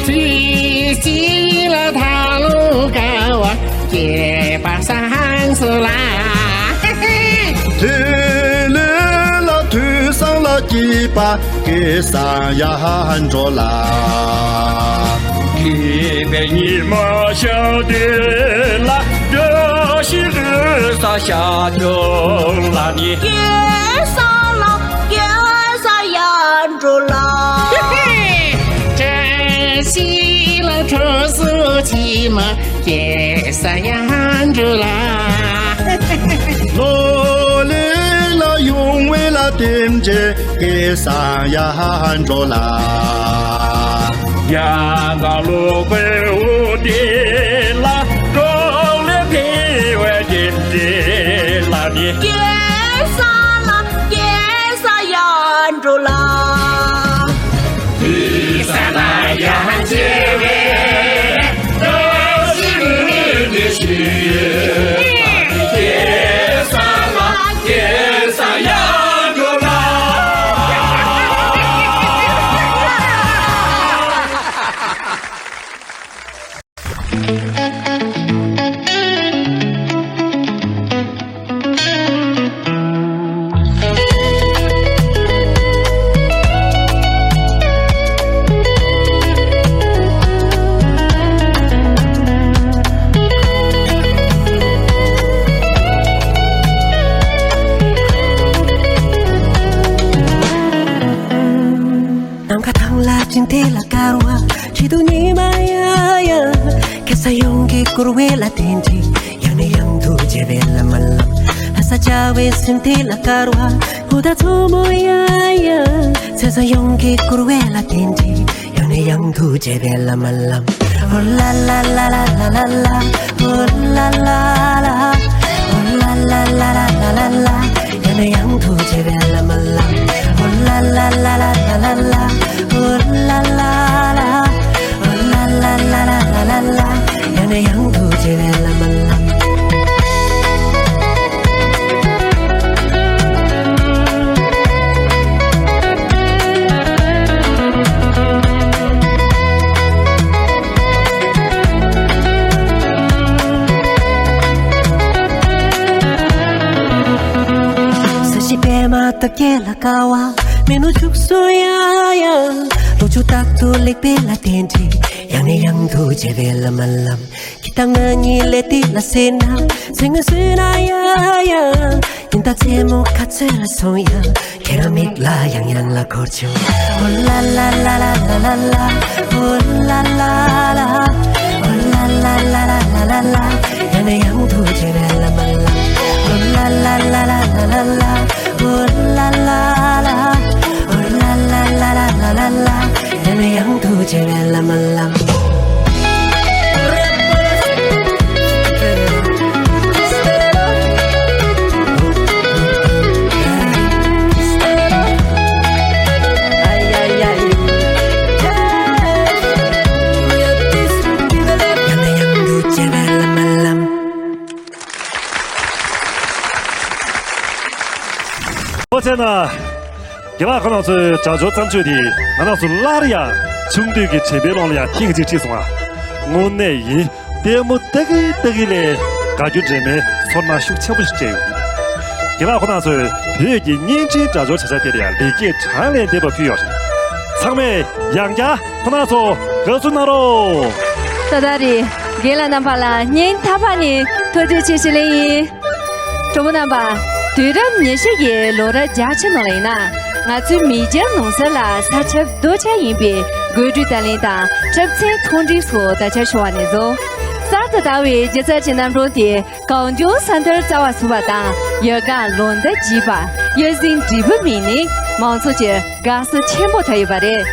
དུས་གཅིག་ལ་ཐང་ལུང་དཀར་བ་སྐྱེས་པ་སངས་སོ་ལ། དུས་ལུས་ལ་དུས་བཟང་ལ་སྐྱིད་པ་སྐལ་བཟང་ཡར་འགྲོ་ལ། སྐྱིད་པའི་ཉི་མ་ཤར་དུས་ལ། བཀྲ་ཤིས་ལོ་གསར་ཤར་བྱུང་ལ་ནི། སྐལ་བཟང་ལ་སྐལ་བཟང་ཡར་འགྲོ་ལ། བཀྲ་ཤིས་ལ་གྲོ་སོ་ཆི་མ་སྐལ་བཟང་ཡར་འགྲོ་ལ། ལོ་ལེགས་ལ་ཡོང་བའི་ལ་རྟེན་འབྲེལ་སྐལ་བཟང་ཡར་འགྲོ་ལ། ཡ་ག་ལོ་པའི་འུ་དེ་ལ་གྲོགས་ལས་འཕེལ་བའི་རྟེན་འབྲེལ་ལ་ནི། སྐལ་བཟང་ལ་སྐལ་བཟང་ཡར་འགྲོ་ལ། དུས་ས་ལ་ཡང་མཇལ་བའི་བཀྲ་ཤིས་ལོ་ནི་ཞུ། སྐལ་བཟང་ལ་སྐལ་བཟང་། དེ་ལ་དཀར་བ་ཁྱེད་དུ་ཉི་མ་ཡ་ཡ། ཁ་ས་ཡོང་གི་བསྐོར་བའི་ལ་དེ་འདྲི། ཡང་ནས་ཡང་དུ་མཇལ་བའི་ལམ་མ་ལམ། ལྷ་ས་བྱ་བའི་སེམས་དེ་ལ་དཀར་བ་ཧུ་ད་མཚོ་མོ་ཡ་ཡ། ཚེ་ས་ཡོང་གི་བསྐོར་བའི་ལ་དེ་འདྲི། ཡང་ནས་ཡང་དུ་མཇལ་བའི་ལམ་མ་ལམ། ཨོ་ལ་ལ་ལ་ལ་ལ་ལ་ལ། ཨོ་ལ་ལ་ལ། ཨོ་ལ་ལ་ལ་ལ་ལ་ལ། ཡང་ནས་ཡང་དུ་མཇལ་བའི་ལམ་མ་ལམ། ཨོ་ལ་ལ་ལ་ལ་ལ་ལ་ལ། ཨོ་ལ་ལ་ལ། ཨོ་ལ་ལ་ལ་ལ་ལ་ལ། ཡང་ནས་ཡང་དུ་མཇལ་བའི་ལམ་མ་ལམ། ས་གཞི་པད་མ་འདབ་བརྒྱད་ལ་དཀར་བ། མེ་ནོར་ཕྱུགས་གསོལ་ཡ་ཡ། ལོ་ཕྱུགས་རྟག་ཏུ་ལེགས་པའི་ལ་རྟེན་འབྲེལ། ཡང་ནས་ཡང་དུ་མཇལ་བའི་ལམ་མ་ལམ། ཁྱེད་དང་ང་གཉིས་ལས་དེ་ལ་སྲིད་ན། སེམས་ངལ་གསོས་ན་ཡ་ཡ། ཉིན་ལྟར་མཚན་མོ་ག་ཚོད་ལ་སོང་ཡང་། ཁྱེད་རང་མིག་ལ་ཡང་ཡང་ལ་འཁོར་བྱུང་། ཨོ་ལ་ལ་ལ་ལ་ལ་ལ་ལ། ཨོ་ལ་ལ་ལ། ཨོ་ལ་ལ་ལ་ལ་ལ་ལ་ལ། ཡང་ནས་ཡང་དུ་མཇལ་བའི་ལམ་མ་ལམ། ཨོ་ལ་ལ་ལ་ལ་ལ་ལ་ལ། ཨོ་ལ་ལ་ལ། ཨོ་ལ་ལ་ལ་ལ་ལ་ལ། ཡང་ནས་ཡང་དུ་མཇལ་བའི་ལམ་མ་ལམ། ཨོ་ཙེ་ན། རྒན་ལགས་ཁོ་རང་ཚོའི་དྲ་ཇོ་བརྩམས་ཆོས་དེ་ང་རང་ཚོ་སླར་ཡང་ཆུང་དུས་ཀྱི་དྲན་པའི་ཀློང་ལ་ཡང་ཐེངས་གཅིག་ཁྲིད་སོང་ང་། དངོས་གནས་ཡིན། ལྟད་མོ་ལྟ་གི་ལྟ་གི་ལས་དགའ་སྐྱོ་འདྲེས་མའི་ཚོར་སྣང་ཤུགས་ཆེན་པོ་ཞིག་སྤྲད་ཡོད། རྒན་ལགས་ཁོ་རང་ཚོས་བོད་ཀྱི་བརྙན་འཕྲིན་དྲ་ཇོ་བྱ་བྱ་དེར་ཡང་ལེགས་སྐྱེས་གྲངས་ལས་འདས་པ་ཕུལ་ཡོད་རེད། ཚང་མས་ཡང་བསྐྱར་ཁོ་རང་ཚོ་དགའ་བསུ་གནང་རོགས། ཏོ་ཏ་རེད། རྒན་ལགས་རྣམ་པ་ལ་སྙིང་ཐག་པ་ནས་ཐུགས་རྗེ་ཆེ་ཞུ་ལེ་ཡིན། གྲོགས་པོ་རྣམ་པ། དུས་རབས་ཉི་ཤུ་ཡི་ལོ་རབས་བརྒྱད་ཅུ་ནང་ལ་ཡིན་ན། ང་ཚོའི་མི་སྒེར་ནང་སར་ལ་ས་ཁྱབ་རྡོ་ཁྱབ་ཡིན་པའི་དགོད་བྲོའི་བརྡ་ལན་དང་འཁྲབ་ཚན་མཐོང་འདྲིས་སོགས་ད་ཆ་ཞུ་བ་ནས་བཟུང་། གསར་དུ་དར་བའི་སྒྱུ་རྩལ་གྱི་རྣམ་གྲངས་དེ་གང་བྱུང་ས་མཐར་རྩ་བ་ཚུགས་པ་དང་། ཡོ་ག་ལོ་ཟླ་བརྗེས་པ། གཡས་གཟིགས་འབྲས་བུ་སྨིན་ནས་མང་ཚོགས་ཀྱི་དགའ་བསུ་ཆེན་པོ་ཐོབ་ཡོད་པ་རེད།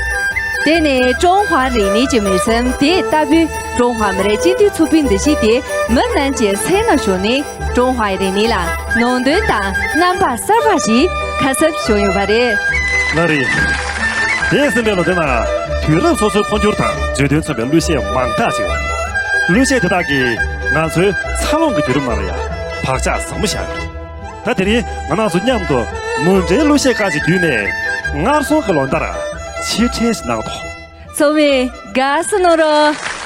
དེ་ནི་ཀྲུང་ཧྭ་རིག་གནས་ཀྱི་མུན་སེལ་དེ་ལྟ་བུའི་ཀྲུང་ཧྭ་མི་རིགས་སྤྱི་མཐུན་ཚོགས་པའི་འདུ་ཤེས་དེ་མི་རྣམས་ཀྱི་སེམས་ནང་ཞུགས་ནས། ཀྲུང་ཧྭའི་རིག་གནས་ལ་ནང་དོན་དང་རྣམ་པ་གསར་པ་ཞིག་ཁ་གསབ་བྱུང་ཡོད་པ་རེད། ལགས་རེད། དེ་ཟིན་པའི་ལོ་དེ་ནང་དུས་རབས་སོ་སོའི་འཕོ་འགྱུར་དང་བརྗོད་དོན་མཚོན་པའི་གླུ་གཞས་མང་དག་ཅིག་ཡོད། གླུ་གཞས་དེ་དག་གིས་ང་ཚོའི་འཚར་ལོངས་ཀྱི་བརྒྱུད་རིམ་ནང་ལ་ཡང་བག་ཆགས་བཟང་པོ་བཞག་ཡོད་རེད། ད་དེ་རིང་ང་རང་ཚོ་མཉམ་དུ་མུ་འབྲེལ་གླུ་གཞས་ཁག་ཅིག་བརྒྱུད་ནས་སྔར་སོང་གི་ལོ་ཟླར་ཕྱིར་དྲན་ཞིག་གནང་དོ། ཚང་མས་དགའ་བསུ་གནང་རོགས།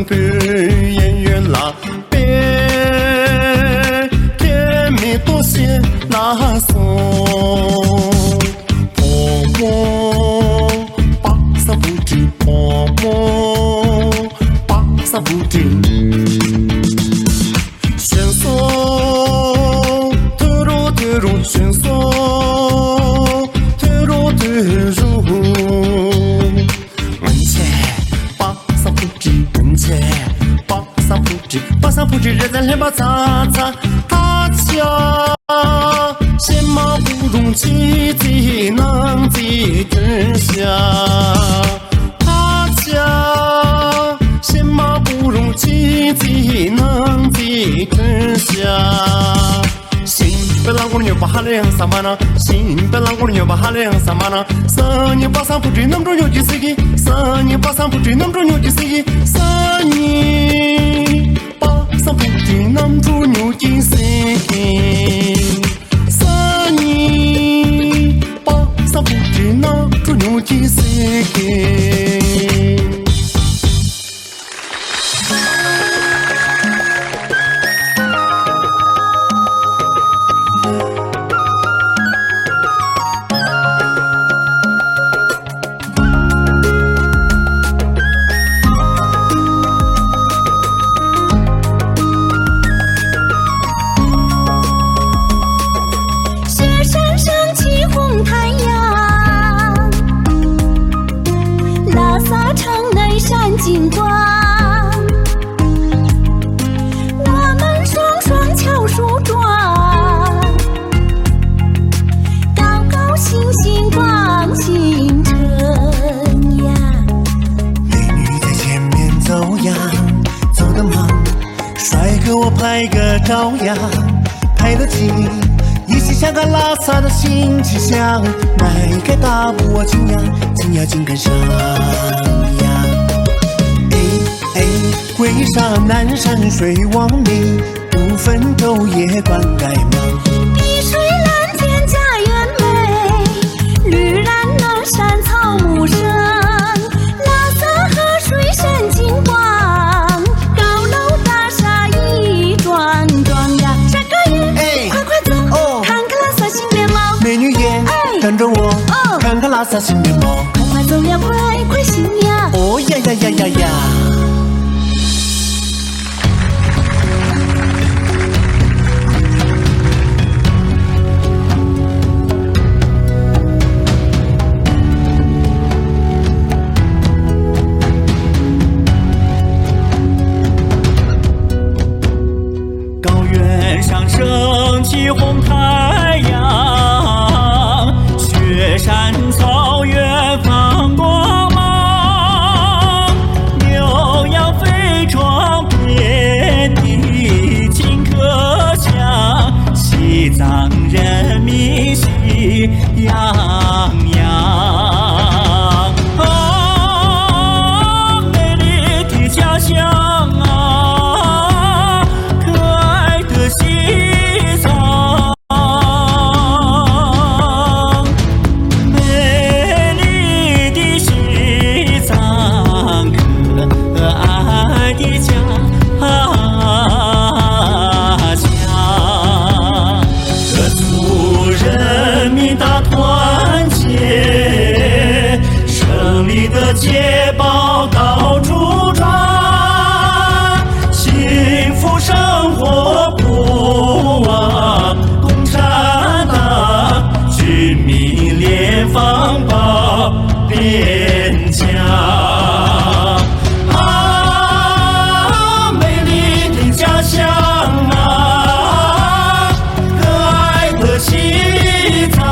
པོའི་གཡས་གཡོན་ལ་དཔེ། སྐྱེ་མེད་རྟོགས་བྱེད་ལ་སོགས། བུ་མོ་པ་སངས་བུ་ཁྲིད། བུ་མོ་པ་སངས་བུ་ཁྲིད། གཞན་སོགས་ཐོས་རོགས་ཐོས་རོགས། གཞན་སོགས་ཐོས་རོགས་ཐོས་རོགས། སྔོན་ཆད་པ་སངས་བུ་ཁྲིད། སྔོན་ཆད་པ་སངས་བུ་ཁྲིད། པ་སངས་བུ་ཁྲིད་རེ་ཙམ་ལྷན་པ་ཚ་ཚ། ད་ཆ་གཞན་མ་བུ་རུང་ཕྱི་རྩིས་ནང་རྩིས་ཐོན་ཤག་ད་ཆ་གཞན་མ་བུ་རུང་ཕྱི་རྩིས་ནང་རྩིས་ཐོན་ཤག་ཞིང་པའི་རླངས་འཁོར་ཉོས་པ་ཧ་ལས་ཡང་ཟ་མ་ན། ཞིང་པའི་རླངས་འཁོར་ཉོས་པ་ཧ་ལས་ཡང་ཟ་མ་ན། སང་ཉིན་པ་སངས་བུ་ཁྲིད་རྣམ་གྲོལ་ཉོ་གི་ཟེར་གི། སང་ཉིན་པ་སངས་བུ་ཁྲིད་རྣམ་གྲོལ་ཉོ་གི་ཟེར་གི། སང་ཉིན་པ་སངས་བུ་ཁྲིད་རྣམ་གྲོལ་ཉོ་གི་ཟེར་གི། སང་ཉིན་པ་སངས་བུ་ཁྲིད་རྣམ་གྲོལ་ཉོ་གི་ཟེར་གི། 雪山升起红太阳，拉萨城内闪金光。我们双双敲树桩，高高兴兴逛新城呀。美女在前面走呀，走得慢，帅哥我拍个照呀，拍得起，一起想个拉萨的新气象，迈开大步我紧呀，紧呀紧跟上呀。哎哎，为啥南山水往里，不分昼夜灌溉忙？碧水蓝天家园美，绿染南山草木生。 拉萨河水闪金光，高楼大厦一幢幢呀。帅哥耶，哎，快快走，哦，看看拉萨新面貌。美女耶，哎，跟着我，哦，看看拉萨新面貌。快快走呀，快快行呀。哦呀呀呀呀呀。 高原上升起红太阳，雪山草原放光芒。牛羊肥壮遍地青稞香，西藏人民喜洋洋。啊，美丽的家乡啊， 可爱的西藏，美丽的西藏，可爱的家乡。各族人民大团结， 胜利的捷报到处传，幸福生活不忘共产党，军民联防保边疆。啊，美丽的家乡啊， 可爱的西藏，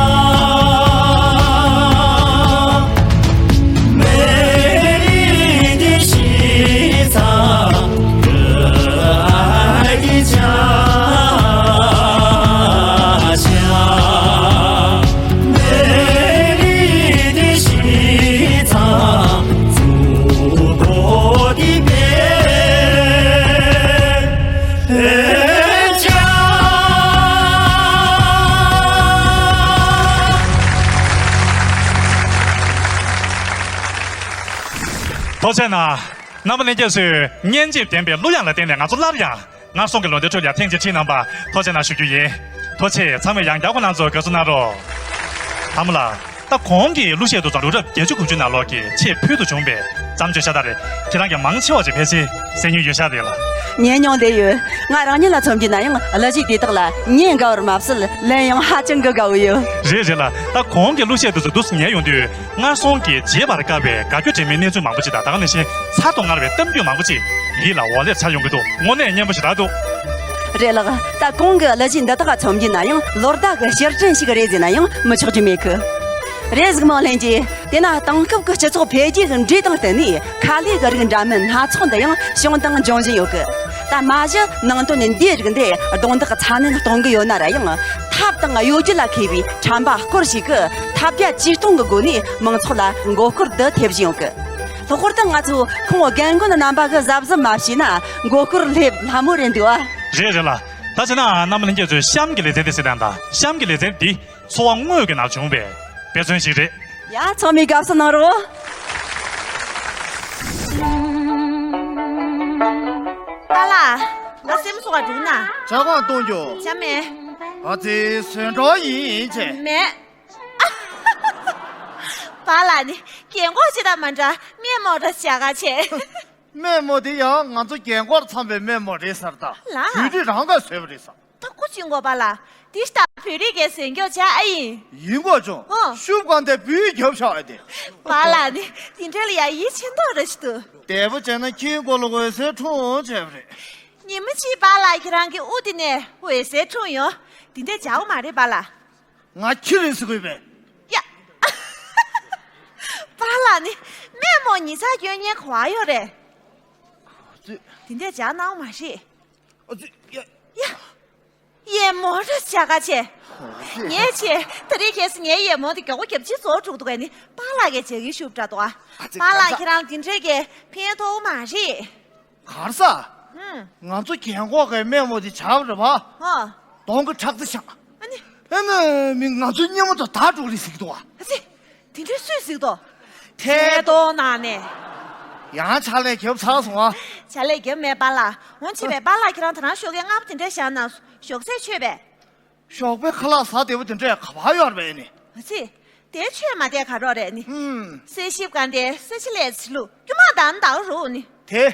美丽的西藏，可爱的家乡，美丽的西藏，祖国的边 家。多谢呢。རྣམ་པ་ལྷན་རྒྱས་ཚོས་སྙན་འཇེབས་ལྡན་པའི་གླུ་དབྱངས་ལ་བརྟེན་ནས་ང་ཚོ་སླར་ཡང་ངར་སོང་གི་ལོ་ཟླའི་ཁྲོད་ལ་ཐེངས་གཅིག་ཁྲིད་གནང་བར་ཐུགས་རྗེ་གནང་ཞུ་རྒྱུ་ཡིན། ཐུགས་རྗེ་ཆེ། ཚང་མས་ཡང་བསྐྱར་ཁོང་རྣམ་ཚོར་དགའ་བསུ་གནང་རོགས། ཨ་མ་ལགས། ད་གོང་གི་གླུ་གཞས་དེ་ཚོ་ལོ་རབས་བརྒྱད་ཅུ་དགུ་བཅུ་ནང་ལོགས་ཀྱི་ཆེས་ཕུལ་དུ་བྱུང་བའི་བརྩམས་ཆོས་ཤ་སྟག་རེད། ཁྱེད་རང་གིས་མང་ཆེ་བ་ཅིག་ཕལ་ཆེར་གསན་མྱོང་ཡོད་ཤག་རེད་ལ། ཉན་མྱོང་བསྡད་ཡོད། ང་རང་ཉིད་ལ་མཚོན་གྱི་ན་ཡང་གླུ་གཞས་དེ་དག་ལ་ཉན་དགའ་བར་མ་ཟད་ལན་ཡང་ཧ་ཅང་གི་དགའ་བོ་ཡོད། རེད་རེད་ལ། ད་གོང་གི་གླུ་གཞས་དེ་ཚོ་འདུག་སེ་ཉན་ཡོང་དུས། སྔར་སོང་གི་རྗེས་པར་བཀག་པའི་དགའ་སྐྱོ་དྲན་མིན་གནས་ཚུལ་མང་པོ་ཞིག་དང་། ད་ག་ནང་བཞིན་ཚར་དུ་དངར་བའི་གཏམ་རྒྱུད་མང་པོ་ཞིག་ཡིད་ལ་འོག་ལེར་འཆར་ཡོང་གི་འདུག། དངོས་གནས་སྙན་པོ་ཞིག་རེད་འདུག། རེད་ལགས། ད་གོང་གི་གླུ་གཞས་འདི་དག་མཚོན་གྱི་ན་ཡང་ལོ་ཟླ་གི་ཕྱིར་དྲན་ཞིག་རེད་ཟེར་ན་ཡང་མི་ཆོག་རྒྱུ་མེད་གི། རེད། གཟིགས་མོ་ལྷན་རྒྱས། དེས་ན་དེང་སྐབས་ཀྱི་སྤྱི་ཚོགས་འཕེལ་རྒྱས་ཀྱི་འགྲོས་དང་བསྟུན་ནས་ཁ་ལས་ཀྱི་རིགས་འདྲ་མིན་སྣ་ཚོགས་འདི་ཡང་བྱུང་དང་འབྱུང་བཞིན་ཡོད་གི། ད་མ་གཞི་ནང་དོན་འདིའི་རིགས་འདི་རྡུང་རྡེག་ཚ་ནན་གཏོང་གི་ཡོད་ན་ར་ཡང་། ཐབས་དང་གཡོ་སྒྱུ་ལ་མཁས་པའི་ཁྲམ་པ་སྐོར་ཞིག་གིས་ཐབས་བརྒྱ་ཇུས་སྟོང་གི་སྒོ་ནས་མང་ཚོགས་ལ་མགོ་སྐོར་འདི་ཐེབས་བཞིན་ཡོད་གི། ལྷག་པར་དུ་ང་ཚོ་ཁོང་རྒན་རྒོན་རྣམ་པ་གིས་གཟབ་གཟབ་མ་བྱས་ན་མགོ་སྐོར་སླེབས་སླ་མོ་རེད་འདུག་ཨ། རེད་རེད་ལ། ད་བྱས་ན་རྣམ་པ་ལྷན་རྒྱས་ཚོས་གཤམ་གྱི་ལེ་ཚན་འདི་གཟིགས་དང་། ད་གཤམ་གྱི་ལེ་ཚན་འདི་འཚོ་བ་དངོས་ཀྱི་ནང་བྱུང་བའི་དཔེ་མཚོན་ཞིག་རེད། ཡ། ཚང་མས་དགའ་བསུ་གནང་རོགས། པཱ་ལགས། ང་སེམས་སོ་ག་འགྲུག་ན། ཇ་གང་གཏོང་རྒྱུ། ཇ་མེད། ཨ་ཙི། ཟོས་འགྲོ་ཡིན་ཅེ། མེད། པཱ་ལགས་ནི་རྒན་གོག་ཅིག་དང་མ་འདྲ། སྨན་མོ་འདྲ་བྱ་ག་བྱས། སྨན་མོ་དེ་ཡང་ང་ཚོ་རྒན་གོག་འཚམ་པའི་སྨན་མོ་རེད་ཟེར། ད་ལ། བོད་རིགས་རང་གིས་བཟོས་པ་རེད་ཟེར། ད་ཁུ་ཅིང་གོ་པཱ་ལགས། དེ་ལྟ་བུ་རིགས་ཀྱི་ཟན་སྐྱོ་ཆ་ཨ་ཡིན། ཡིན་གོ་ཅུང་། ཨོ། ཤུབ་གང་དེ་བུས་རྒྱབ་ཤག་ཨ་དེ། པཱ་ལགས་ནི་དེ་འདྲ་ལ་ཡ་ཡིད་ཆེས་མདོག་ར་ཞིག་འདུག། དེ་པོ་བྱས་ན་ཁྱིའི་མགོ་ལ་འོད་ཟེར་འཁྲུངས་བྱས་པ་རེད། ཉི་མ་གཅིག་པཱ་ལགས་ཁྱེད་རང་གི་དབུ་དེ་ནས་འོད་ཟེར་འཁྲུངས་ཡོང་། དེ་འདྲ་བྱའོ་མ་རེད་པཱ་ལགས། ང་ཁྱི་རེད་ཟེར་དགོས་པས། ཡ། པཱ་ལགས་ནི་སྨན་མོ་ཉི་ཚ་སྐྱོན་ཉེན་ག་བ་ཡོད་རེད། ཨ་ཙི། དེ་འདྲ་བྱ་གནང་མ་རེད། ཨ་ཙི། ཡ། ཡ། ཡ། ཡ་མོ་ར་བྱ་ག་བྱས། ཨ་ཙི། ངས་བྱས། ད་རེས་ཁྱེད་སུ་ངའི་ཡ་མོ་དེ་མགྱོགས་པོ་རྒྱབ་ཆེ་བཟོ་དྲུག་འདུག་གས་ནི། པཱ་ལགས་ཀྱིས་བྱ་གི་ཤུབ་འདྲ་འདུག་ཨ། ཨ་ཙི། པཱ་ལགས་ཁྱེད་རང་དེ་འདྲས་ཀྱི་ཕན་ཐོགས་མ་རེད། གར་ས། ཧུམ། ང་ཚོ་རྒན་གོག་གི་སྨན་མོ་དེ་བྱ་བ་རེད་པ། ཨ། གདོང་གི་ཁྲག་རྩ་ཤང་། ཨ་ནི། ཨ་ནི་མི་ང་ཚོའི་སྙེ་མོ་དང་དག་འགྲོ་རེད་ཟེར་གི་འདུག་ཨ། ཨ་ཙི། དེ་འདྲའི་སུས་ཟེར་དོ། ཐད་གཏོང་ནང་ནས། ཡང་ཕྱག་ལས་རྒྱབ་ཚར་སོང་ཨ། ཕྱག་ལས་རྒྱབ་མེད་པཱ་ལགས། འོན་ཅི་བས་པཱ་ལགས་ཁྱེད་རང་ད་རང་ཞོགས་ཀས་སྔ་པོ་དེ་འདྲ་བཞག་ན་ཞོགས་ཟས་མཆོད་པས། ཞོགས་པའི་ཁ་ལག་ཟ་བདེ་པོ་དེ་འདྲས་ག་པར་ཡོད་རེད་པས་ནི། ཨ་ཙི། དེ་མཆོད་མ་བསྡད་ག་རོགས་རེད་ནི། ཧུམ། གསེར་ཞིབ་གང་དེ་གསེར་ཕྱེ་ལས་ཚི་ལུ་རྒྱུ་མ་དང་འདའ་རུ་ནི། དེ་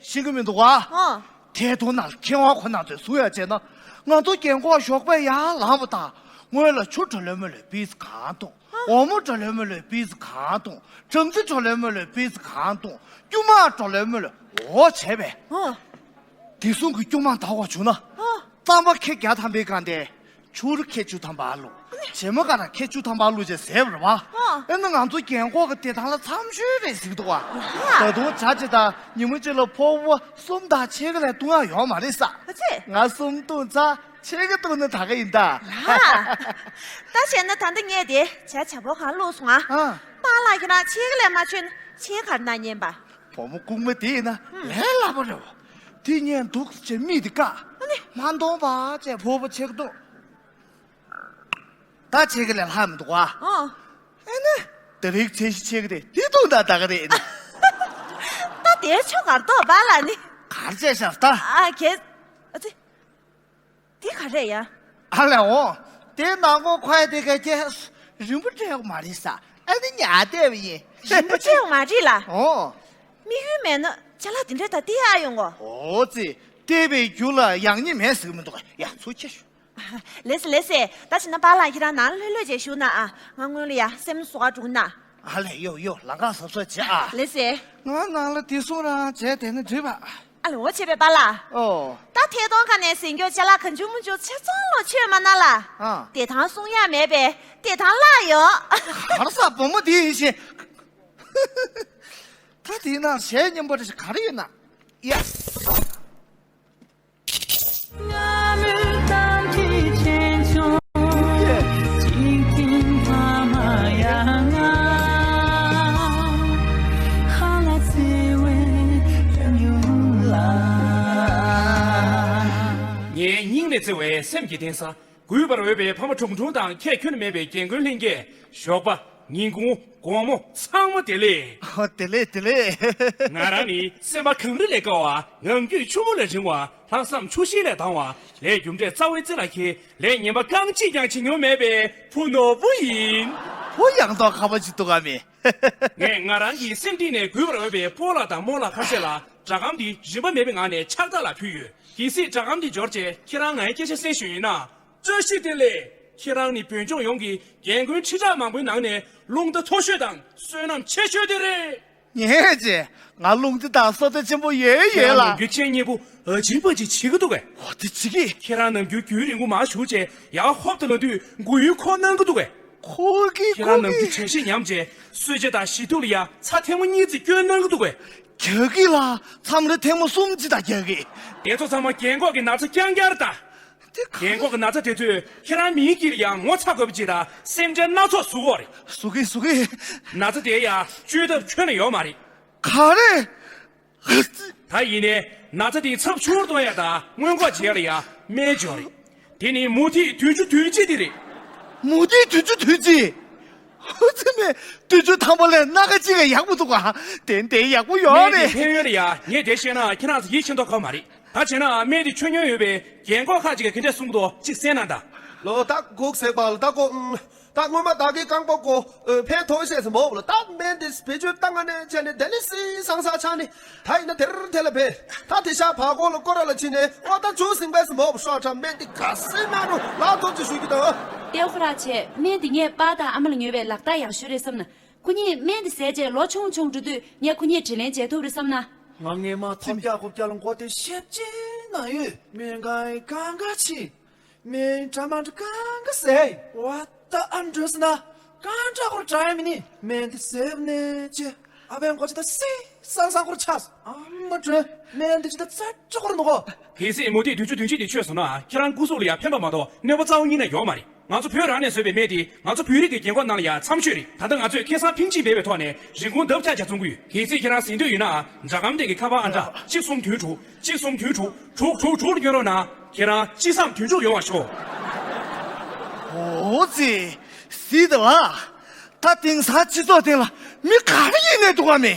ཤེས་གི་མི་འདུག་ཨ། ཨོ། ཐད་གཏོང་ནང་མཁས་དབང་ཁོ་ན་ཚོས་གསུང་ཡ་བྱས་ན། ང་ཚོ་རྒན་གོག་ཞོགས་པ་ཡར་ལངས་པ་དང་སྔོན་ལ་ཆུ་གྲོ་ལོད་མོ་ལོད་པིས་གང་འཐུང་། འོ་མོ་གྲོ་ལོད་མོ་ལོད་པིས་གང་འཐུང་། སྦྲང་རྩི་གྲོ་ལོད་མོ་ལོད་པིས་གང་འཐུང་། སྐྱུར་མ་གྲོ་ལོད་མོ་ལོད་འོ་བྱས་པས། ཨོ། དེ་གསུང་གི་སྐྱུར་མ་འདའ་བ་བྱུང་ན། ཨོ། རྩམ་པ་ཁལ་བརྒྱ་ཐམ་པའི་སྒང་དེ། ཆུར་ཁལ་བཅུ་ཐམ་པ་བླུགས། བྱེ་མ་ཀ་ར་ཁལ་བཅུ་ཐམ་པ་བླུགས་བྱས་ཟས་པ་རེད་པ། ཨོ། ཨེ་ན་ང་ཚོ་རྒན་གོག་གི་བདེ་ཐང་ལ་འཚམ་ཤོས་རེད་ཟེར་གི་འདུག་པ། ད་དུང་བྱ་ཅི་ད་ཉི་མ་གཅིག་ལ་ཕོར་པ་གསུམ་དང་ཕྱེད་ཀ་ལས་བཏུང་ཡ་ཡོད་མ་རེད་ས། ཨ་ཙི། ང་གསུམ་བཏུང་ཚར། ཕྱེད་ཀ་བཏུང་ན་ད་ག་ཡིན་ད། ལ། ད་བྱས་ན་ད་ལྟ་ངས་དེ་བྱ་བྱ་ཕོ་གང་བླུགས་སོང་ཨ། ཨ། པཱ་ལགས་ཁྱེད་རང་ཕྱེད་ཀ་ལས་མ་ཆོད་ན་ཕྱེད་ཀ་ག་རེ་གནང་ཉན་པ། བུ་མོ་ལྐུགས་མ་དེ་ཡིན་ན་ལས་སླ་པོ་རེད་བ། དེ་ཉན་འདུག་ཅེས་མིག་དེ་བཀག། ཨ་ནི། མ་འདོང་པ་ཅེས་ཕོར་པ་ཕྱེད་ཀ་བཏུང་། ད་ཕྱེད་ཀ་ལས་ལྷག་མི་འདུག་བ། ཨོ། ཨེ་ནི། དེ་རིགས་ཚད་གཞི་ཕྱེད་ཀ་དེ་དེ་བཏུང་ད་ད་ག་རེད་ནི། ད་དེ་ཆོ་གར་ཏོ་པཱ་ལགས་ནི། གར་བྱས་ཤག་ད། ཨ་ཁེ། ཨ་ཙི། དེ་ག་རེད་ཡ། ཨ་ལས་འོང་། དེ་ནང་གོ་ཁོ་ཡ་དེ་ག་ཁྱེད་རིན་པོ་སྤྲད་ཡོད་མ་རེད་ས། ཨ་ནི་ཉལ་བསྡད་པ་ཡིན། རིན་པོ་སྤྲད་ཡོད་མ་རེད་ལ། ཨོ། དམིགས་ཡུལ་མེད་ན་ཅ་ལག་དེ་འདྲ་ད་བལྟས་ཨ་ཡོང་གོ། ཨོ་ཙི། བལྟས་པའི་རྒྱུ་ལ་ཡག་ཉེས་མེད་ཟེར་གི་མི་འདུག་ག། ཡ་ཚུར་ཁྱེར་ཤོག། ལགས་སེ་ལགས་སེ། ད་བྱས་ན་པཱ་ལགས་ཁྱེད་རང་ནང་ལྷོད་ལྷོད་བྱས་བཞུགས་གནང་ཨ། ང་སྔོན་ལ་ཡ་སེམས་སུ་ཟུག་ག་འགྲོ་གནང་། ཨ་ལས་ཡོ་ཡོ་ལམ་ཁ་གཟབ་གཟབ་བྱེད་ཨ། ལགས་སེ། ང་ནང་ལ་བདེ་སྲུང་རང་བྱས་བསྡད་ན་འགྲིག་པ། ཨ་ལས་འོ་བྱས་པས་པཱ་ལགས། ཨོ། ད་ཐད་གཏོང་ཁང་ནས་ཟས་སྐྱོ་ཅ་ལག་གང་བྱུང་མང་བྱུང་ཆ་ཚང་ལོ་མཆོད་མ་གནང་ལ། ཨ། བདེ་ཐང་སྲུང་ཡག་མེད་པས་བདེ་ཐང་བརླག་ཡོང་། གར་ས་བུ་མོ་དེ་ཡིན་ཞེས། ད་དེའི་ནང་གཞས་སྙན་པོ་རེ་ཞིག་ག་རེ་ཡོད་ན། ཡ། ངའི་སྙིང་ནས་བརྩེ་བའི་སེམས་ཀྱི་གཏིང་ས། གུས་པར་འོས་པའི་ཕ་མ་དྲུང་དྲུང་དང་ཁྱད་ཁྱོན་མེད་པའི་རྒན་རྒོན་ལྷན་རྒྱས། ཞོགས་པ། ཉིན་གུང་དགོང་མོ་ཚང་མ་བདེ་ལེགས། ཨོ། བདེ་ལེགས་བདེ་ལེགས། ང་རང་ནི་སེམས་པ་གངས་རི་ལས་དཀར་བ། ངང་རྒྱུད་ཆུ་མོ་ལས་རིང་བ། ལྷག་བསམ་ཆུ་ཤེལ་ལས་དྭངས་བ། ལས་རྒྱུ་འབྲས་རྩ་བའི་རྩེ་ལ་འཁེལ། ལས་ངན་པ་རྐང་གཅིག་ཀྱང་བྱེད་མྱོང་མེད་པའི་བུ་ནོར་བུ་ཡིན། བུ་ཡག་མདོག་ཁ་པོ་ཅིག་འདུག་ག་མི། ངས་ང་རང་གི་སེམས་གཏིང་ནས་གུས་པར་འོས་པའི་སྤོ་ལགས་དང་རྨོ་ལགས་ཁ་ཤས་ལ་སྒྲ་སྒམ་འདི་རིན་པ་མེད་པའི་ངང་ནས་ཕྱག་རྟགས་ལ་ཕུལ་ཡོད། གལ་སྲིད་སྒྲ་སྒམ་འདི་འབྱོར་རྗེས་ཁྱེད་རང་ངའི་སྐད་ཆ་གསན་ཤེས་ཡོད་ན། བཀྲ་ཤིས་བདེ་ལེགས། ཁྱེད་རང་ནི་བོད་ལྗོངས་ཡོངས་ཀྱི་རྒན་རྒོན་ཁྲི་ཕྲག་མང་པོའི་ནང་ནས་རླུང་རྟ་མཐོ་ཤོས་དང་བསོད་ནམས་ཆེ་ཤོས་དེ་རེད། ངས་ཅི། ང་རླུང་རྟ་དང་བསོད་བདེ་ཆེན་པོ་ཡོད་ཡོད་ལ། ཁྱེད་རང་ནམ་རྒྱུན་ཁྱེད་གཉིས་པོ་ཨ་ཅིན་པ་ཅིག་བྱེད་ཀྱི་འདུག་གས། འོ་དེ་བྱེད་ཀྱི། ཁྱེད་རང་ནམ་རྒྱུན་རྒྱུན་རིང་པོ་མར་བཞུགས་བྱས་ཡར་ཧོབ་ཏེ་ལངས་དུས་མགོ་ཡུ་འཁོར་གནང་གི་འདུག་གས། འཁོར་གི་ཁྱེད་རང་ནམ་རྒྱུན་འཁོར་གི། གྲལ་བཤེར་ཉམས་བྱས་གསོལ་ཇ་དང་ཞི་ཐུག་ལ་ཡ་ཚྭ་ཐལ་མོ་གཉིས་ཙམ་སྐྱོན་གནང་གི་འདུག་གས། རྒྱག་གི་ལ། མཚམས་རེ་ཐལ་མོ་གསུམ་ཅིག་དང་རྒྱག་གི། དེ་ཚོ་ཚང་མ་རྒན་འཁོགས་ཀྱི་ན་ཚ་རྐྱང་རྐྱང་རེད་ད། དེ་ག་རྒན་འཁོགས་ཀྱི་ན་ཚ་དེ་ཚོས་ཁྱེད་རང་མིའི་དཀྱིལ་ལ་ཡང་ངོ་ཚ་དགོས་པ་ཅིག་དང་སེམས་ཁྲལ་སྣ་ཚོགས་བཟོ་གི་ཡོད་རེད། བཟོ་གི་བཟོ་གི། ན་ཚ་དེ་ཡང་བཅོས་ཐབས་ཁྱོན་ནས་ཡོད་མ་རེད། ག་རེ། ད་ཡིན་ནའི་ན་ཚ་དེ་ཚབས་ཆུང་རུ་གཏོང་ཡ་དང་སྔོན་འགོག་བྱེད་ཡ་ལ་ཡ་སྨན་སྦྱོར་རེད། དེ་ནི་མུ་ཏིག་བདུན་ཅུ་དོན་གཅིག་དེ་རེད། མུ་ཏིག་བདུན་ཅུ་དོན་གཅིག་ཧུ་ཙི་མེ། བདུན་ཅུ་ཐམ་པ་ལས་སྣ་ཁ་གཅིག་ག་ཡག་པོ་འདུག་ག་དེ་འདྲའི་ཡག་པོ་ཡོད་སྨན་དེ་རེད། ཕན་ཡོན་ལ་ཡ་ངས་དེ་བཤད་ན་ཁྱེད་རང་ཚོ་ཡིད་ཆེས་མདོག་ཁ་པོ་མ་རེད། ད་བྱས་ན་སྨན་དེ་མཆོད་མྱོང་ཡོད་པའི་རྒན་འཁོགས་ཁག་ཅིག་གིས་ག་འདྲས་གསུང་གི་འདུག་ཅིག་གསན་ན་ད། ལོ་ད་སྒུག་ཟེར་བ་ལ་ད་ཀོ། ཨུམ། ད་སྔོན་མ་བདག་གི་རྐང་པ་ཀོ། ཨོ། ཕན་ཐོགས་ཤེས་སུ་མོ་བ་ལ་ད་སྨན་དེ་བེད་སྤྱོད་བཏང་ང་ནས་བྱས་ནས་དེ་ལས་སི་སང་ས་ཆགས་ནས། ད་ཡིན་ན་དེར་དེ་ལ་བས། ད་དེ་ཤ་བ་གོ་ལ་ཀོ་ར་ལ་ཕྱིན་ནས་ཨོ་ད་ཇུ་སིང་བས་སུ་མོ་བ་ཤོག་ཁྲ་སྨན་དེ་ག་སེ་ན་རུ་ལ་ཐོག་ཅིག་ཞུ་གི་ད། ཏེའོ་ཁོ་ར་ཆེ་སྨན་དེ་ངས་པཱ་དང་ཨ་མ་ལ་ཉོས་པའི་ལག་རྟགས་ཡག་ཤོས་རེད་བསམ་ན། ཁོ་གཉིས་སྨན་དེ་ཟས་རྗེས་ལོ་ཆུང་ཆུང་འགྲོ་དུས་ངས་ཁོ་གཉིས་དྲིན་ལན་འཇལ་ཐུབ་རེད་བསམ་ན། ང་ངས་མ་ཐོབ་རྒྱག་གོ་རྒྱག་ལ་མགོ་དེ་ཤེབ་ཅིག་ན་ཡོད། སྨན་ཁང་གང་ག་ཕྱིན། སྨན་འདྲ་མ་འདྲ་གང་ག་ཟས། བ་ད་ཨ་འགྲོ་སི་ན་གང་འདྲ་ཁོར་དྲ་ཡ་མི་ནི་སྨན་དེ་ཟས་ནས་ཅི། ཨ་བན་མགོ་ཅི་ད་སི་སང་སང་ཁོར་ཆགས། ཨ་མ་དྲོན་སྨན་དེ་ཅི་ད་ཙ་ཅི་ཁོར་འདུག་གོ། གལ་སྲིད་མུ་ཏིག་བདུན་ཅུ་དོན་གཅིག་དེ་མཆོད་སོང་ན་ཁྱེད་རང་སྐུ་གཟུགས་ལ་ཡང་ཕན་པ་མ་གཏོགས་གནོད་པ་རྩ་བ་ཉིད་ནས་ཡོད་མ་རེད། ང་ཚོ་བོད་རང་ནས་བཟོས་པའི་སྨན་དེ་ང་ཚོ་བོད་རིགས་ཀྱི་རྒན་འཁོགས་ནང་ལ་ཡང་འཚམ་ཤོས་རེད། ད་ལྟ་ང་ཚོས་ཁེ་བཟང་ཕིང་ཅིག་མེད་པའི་ཐོག་ནས་རིན་གོང་ལྡབ་ཆག་ཆག་བཙོང་གི་ཡོད། གལ་སྲིད་ཁྱེད་རང་ཟིན་འདོད་ཡོད་ན་སྒྲ་སྒམ་དེ་གི་ཁ་པར་ཨང་གྲངས་གཅིག་གསུམ་བདུན་དྲུག་གཅིག་གསུམ་བདུན་དྲུག་དྲུག་དྲུག་དྲུག་ལ་སྐྱོན་རོགས་གནང་། ཁྱེད་རང་ཅི་བསམ་དོན་འགྲུབ་ཡོང་བར་ཤོག་འོ་ཙི། སྲིད་དེ་ལ། ད་དེང་སང་སྤྱི་ཚོགས་སྟེང་ལ་མི་ག་རེ་ཡིན་ནས་འདུག་ག་མི།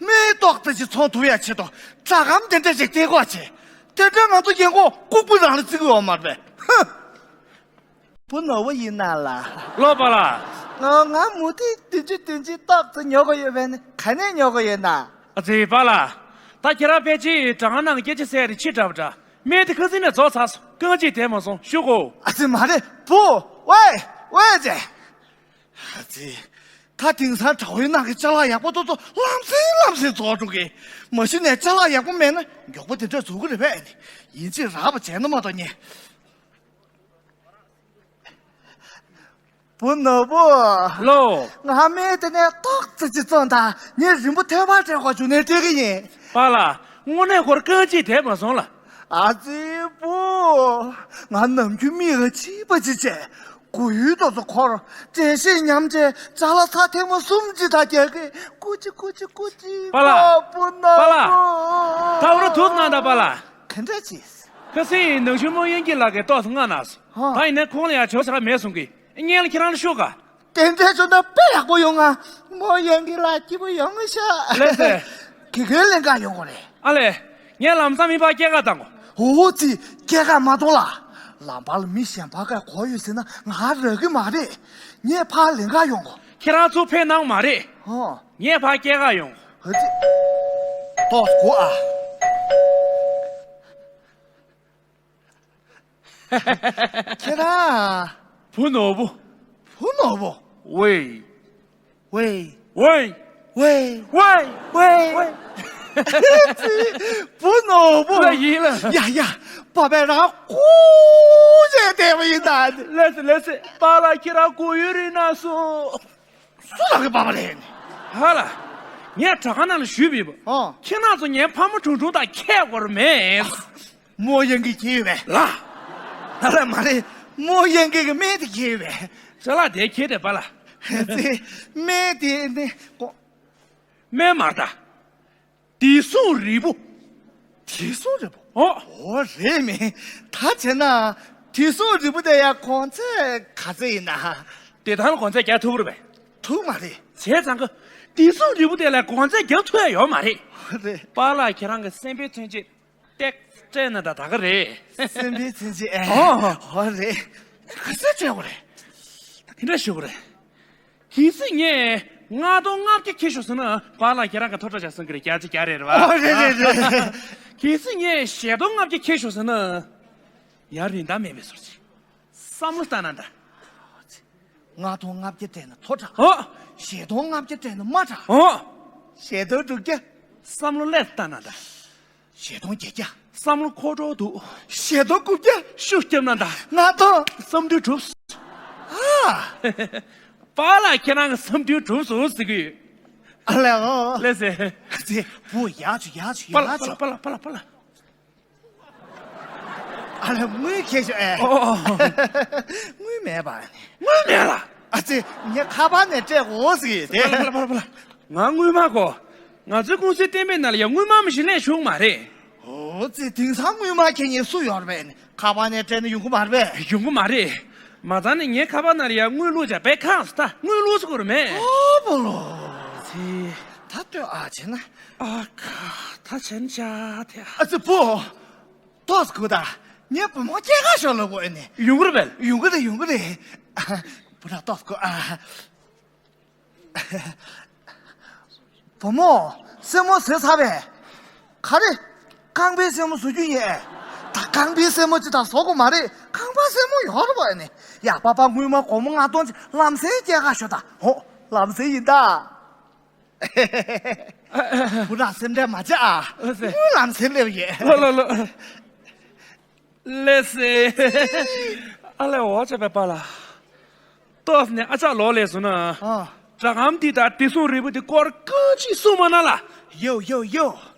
སྨན་ཏོག་ཙམ་ཞིག་ཚོང་ཐུབ་ཡ་ཆེད་དུ་སྒྲ་སྒམ་དེ་འདྲ་ཞིག་སྟེར་དགོས་བྱས། དེ་འདྲ་ང་ཚོ་རྒན་འཁོགས་ལྐུགས་པ་རང་ལ་བརྩི་གི་ཡོད་མ་རེད་པས། ཧུ། བུ་ནོར་བུ་ཡིན་ན་ལ། ལོ་པ་ལ། ང་ང་མུ་ཏིག་བདུན་ཅུ་དོན་གཅིག་ཏོག་ཙམ་ཉོ་དགོས་ཡོད་པས་ནི་ག་ནས་ཉོ་དགོས་ཡོད་ན། ཨ་ཙི་པ་ལ། ད་ཁྱེད་རང་ཕལ་ཆེར་དྲང་ནང་སྐད་ཆ་ཟེར་རེ་ཕྱི་དྲག་པ་འདྲ། སྨན་དེ་ཁ་སང་ནས་རྫོགས་ཚར་སོང་། རྐང་གཅིག་དེ་མ་སོང་ཤོག་གོ། ཨ་ཙི་མ་རེད་བུ། ཝེ། ཝེ་ཙེ། ཨ་ཙི། ད་དེང་སང་དྲ་བའི་ནང་གི་ཅ་ལག་ཡག་པོ་ཏོག་ཏོག་ལམ་སེང་ལམ་སེང་རྫོགས་འགྲོ་གི། མ་གཞི་ནས་ཅ་ལག་ཡག་པོ་མེད་ན་མགྱོགས་པོ་དེ་འདྲ་རྫོགས་གི་རེད་པས་ནི། ཡིན་གཅིག་རག་པ་བྱས་ན་མ་གཏོགས་ཉེ། བུ་ནོར་བུ། ལོ། ང་སྨན་དེ་ནས་ཏོག་ཙམ་ཅིག་བཙོང་དང་ངས་རིན་པོ་ཐེ་བ་སྤྲད་དགོས་བྱུང་ནས་སྤྲད་གི་ཡིན། པཱ་ལགས། དངོས་གནས་ཁོར་རྐང་གཅིག་དེ་མ་སོང་ལ། ཨ་ཙི་བུ། ང་ནམ་རྒྱུན་མི་ཨ་ཕྱི་པ་ཅིག་བྱས། མགོ་ཡུ་ཏོག་ཙམ་འཁོར། དྲན་ཤེས་ཉམས་བྱས་ཅ་ལག་ཚྭ་ཐལ་མོ་གསུམ་ཅིག་དང་རྒྱག་གི། ཀུ་ཅི་ཀུ་ཅི་ཀུ་ཅི། པཱ་ལགས། བུ་ནོར་བུ། པཱ་ལགས། ད་འོ་ན་དུས་ནང་ད་པཱ་ལགས། ག་འདྲ་ཅིག་ག་སེ་ཡིན་ནང་ཆུ་མོ་དབྱིན་སྐྱིད་ལགས་ཀྱིས་ཏོག་ཙམ་མངགས་གནང་སོང་། ཧ། ད་ཡིན་ནའི་ཁོང་ལ་ཡང་བྱོག་ས་མེད་གསུང་གི། སྔོན་ལ་ཁྱེད་རང་ལ་ཤོད་ག་དེ་འདྲས་བྱུང་ན་དཔེ་ཡག་པོ་ཡོང་ང་། མོ་དབྱིན་སྐྱིད་ལགས་སྐྱིད་པོ་ཡོང་ངེས་ཤག་ལགས་སེ། དགེ་རྒན་ལེན་ག་ཡོང་དགོས་རེད། ཨ་ལས། ངས་ལམ་སང་མི་ཕར་སྐྱེལ་ག་བཏང་གོ་འོ་ཙི། སྐྱེལ་ག་མ་གཏོང་ལ། ལམ་བར་ལ་མི་གཞན་པ་ག་གོ་ཡོད་ཟེར་ན་ང་རག་གི་མ་རེད། ངས་ཕར་ལེན་ག་ཡོང་གོ་ཁྱེད་རང་ཚོ་ཕེབས་གནང་མ་རེད། ཧོ། ངས་ཕར་སྐྱེལ་ག་ཡོང་གོ་ཨ་ཙི། ཏོག་གོ་ཨ། ཁྱེད་རང་། བུ་ནོར་བུ། བུ་ནོར་བུ། ཝེ། ཝེ། ཝེ། ཝེ། ཝེ། ཝེ། ཝེ། བུ་ནོར་བུ། ལ་ཡིན་ལ། ཡ་ཡ། པ་པའི་རང་སྐུ་མཇལ་བསྡད་པ་ཡིན་ད། ལགས་སེ་ལགས་སེ། པཱ་ལགས་ཁྱེད་རང་སྐུ་ཡུན་རིང་ན་སོང་། སུ་རང་གི་པ་པ་ལས་ནི། ཧ་ལ། ངས་དྲ་ཁང་ནང་ལ་ཞུས་པ་ཡིན་པ། ཨོ། ཁྱེད་རང་ཚོ་ངའི་ཕ་མ་དྲུང་དྲུང་དང་ཁྱད་དགོས་ར་མེད། མོ་དབྱིན་སྐྱིད་ཁྱེར་ཡོད་པས། ལ། ད་ལ་མ་རེད། མོ་དབྱིན་སྐྱིད་ཀྱི་སྨན་དེ་ཁྱེར་ཡོད་པས། ཅ་ལག་དེ་ཁྱེར་དེ་པཱ་ལགས། ཙི། སྨན་དེ་ནི་ཀོ། སྨན་མ་རེད་ད། བདེ་སྲུང་རིལ་བུ། བདེ་སྲུང་རིལ་བུ། ཨོ། ཨོ་རེད་མིན། ད་བྱས་ན་བདེ་སྲུང་རིལ་བུ་དེ་ཡ་གོང་ཚད་ག་ཚད་ཡིན་ན། བདེ་ཐང་ལ་གོང་ཚད་རྒྱག་ཐུབ་རེད་པས། ཐུབ་མ་རེད། བྱས་ཙང་གི་དེ་ཚོ་རི་བོ་དེ་ལ་གོང་ཚད་རྒྱག་ཐུབ་ཡ་ཡོད་མ་རེད། རེད། པཱ་ལགས་ཁྱེད་རང་གི་སེམས་པའི་མཚོན་ཆ་ཏེག་སྤྲད་ན་འདྲ་ད་ག་རེད། སེམས་པའི་མཚོན་ཆ་ཨེ། ཨོ། ཨོ་རེད། ག་ཚོད་སྤྲད་དགོས་རེད། དེ་འདྲ་ཞུ་དགོས་རེད། གལ་སྲིད་ངས་ལྔ་སྟོང་ལྔ་བརྒྱ་ཁྱེར་ཤོག་ཟེར་ན་པཱ་ལགས་ཁྱེད་རང་གི་ཐོབ་གྲངས་ཆ་སོང་གི་རེད། བརྒྱ་ཆ་བརྒྱ་རེད་རེད་བ། ཨོ་རེད་རེད་རེད། གལ་སྲིད་ངས་བཞི་སྟོང་ལྔ་བརྒྱ་ཁྱེར་ཤོག་ཟེར་ན་ཡ་རིན་ཐང་མེད་པའི་བཟོ་ཅིག་བསམ་བློ་བཏང་ན་འདྲ། ལྔ་སྟོང་ལྔ་བརྒྱ་སྤྲད་ན་མཐོ་དྲགས། ཨོ། བཞི་སྟོང་ལྔ་བརྒྱ་སྤྲད་ན་དམའ་དྲགས། ཨོ། བཞི་སྟོང་དྲུག་བརྒྱ། བསམ་བློ་ལྷོད་བཏང་ན་འདྲ། བཞི་སྟོང་བརྒྱད་བརྒྱ། བསམ་བློ་འཁོར་འགྲོ་འདུག་བཞི་སྟོང་དགུ་བརྒྱ། ཤུགས་བརྒྱབ་ན་འདྲ། ལྔ་སྟོང་། བསམ་འདུན་གྲུབ། ཨ། པཱ་ལགས་ཁྱེད་རང་གི་བསམ་འདུན་གྲུབ་སོང་ཟེར་གི་ཡོད། ཨ་ལས་ཨོ། ལགས་སེ། ཨ་ཙི། བུ་ཡག་བྱུང་ཡག་བྱུང་པཱ་ལགས། ཡག་བྱུང་། པཱ་ལགས། པཱ་ལགས། པཱ་ལགས། པཱ་ལགས། ཨ་ལས། དངུལ་ཁྱེར་ཤོག་ཨེ། ཨོ། དངུལ་མེད་པ་ནི། དངུལ་མེད་ལ། ཨ་ཙི། ངས་ཁ་པར་ནས་སྤྲད་དགོས་ཟེར་གི་དེ། པཱ་ལགས། པཱ་ལགས། པཱ་ལགས། ང་དངུལ་སྨར་གོ། ང་ཚོའི་ཀུང་སིའི་བསྟན་པའི་ནང་ལ་ཡང་དངུལ་སྨར་མི་ཞིག་སླེབས་བྱུང་མ་རེད། ཨོ་ཙི། དེང་སང་དངུལ་སྨར་མཁན་གཉིས་སུ་ཡོད་རེད་པས་ནི། ཁ་པར་ནས་སྤྲད་ན་ཡོང་གི་མ་རེད་པས། ཡོང་གི་མ་རེད། མ་ཚད་ནི་ངའི་ཁ་པར་ནང་ལ་ཡང་དངུལ་བླུགས་བྱ་བས་ཁང་སུ་ད་དངུལ་བླུགས་སུ་དགོས་རེད་མེད། ཨོ་པོ་ལོ། ཙི། ད་ལྟོས་ཨ་བྱས་ན། ཨ་ཁ། ད་བྱས་ན་བྱ་དེ། ཨ་ཙི་བུ། ཏོག་ཙམ་སྒུག་དང་། ངས་བུ་མོ་སྐྱེལ་ག་ཤོག་ལབ་དགོས་ཨེ་ནི། ཡོང་གི་རེད་པས། ཡོང་གི་རེད། ཡོང་གི་རེད། བུ་ར་ཏོག་ཙམ་སྒུག་ཨ། བུ་མོ། སེན་མོ་བཟོས་ཚར་བས། ག་རེ། རྐང་པའི་སེན་མོ་བཟོ་རྒྱུ་ཡིན་ཨེ། ད་རྐང་པའི་སེན་མོ་ཅིག་ད་བཟོ་དགོས་མ་རེད། རྐང་པ་སེན་མོ་ཡོད་རེད་པ་ཨེ་ནི། ཡ་པ་པ་དངུལ་སྨར་སྒོར་མོ་ལྔ་སྟོང་ཅིག་ལམ་སེང་སྐྱེལ་ག་ཤོག་དང་། ཧོ། ལམ་སེང་ཡིན་ད། བུ་ར་སེམས་ཁྲལ་མ་བྱེད་ཨ། ལགས་སེ། དངུལ་ལམ་སེང་སླེབས་ཡོད། ལོ་ལོ་ལོ། ལགས་སེ། ཨ་ལས་འོ་བྱས་པས་པཱ་ལགས། ཏོག་ཙམ་ནས་ཨ་ཅག་ལོག་སླེབས་སོང་ན། ཨ། སྦྲག་སྒམ་འདི་དང་བདེ་སྲུང་རིལ་བུ་འདི་སྐོར་སྐུ་མཁྱེན་གསུངས་མ་གནང་ལ། ཡོ་ཡོ་ཡོ།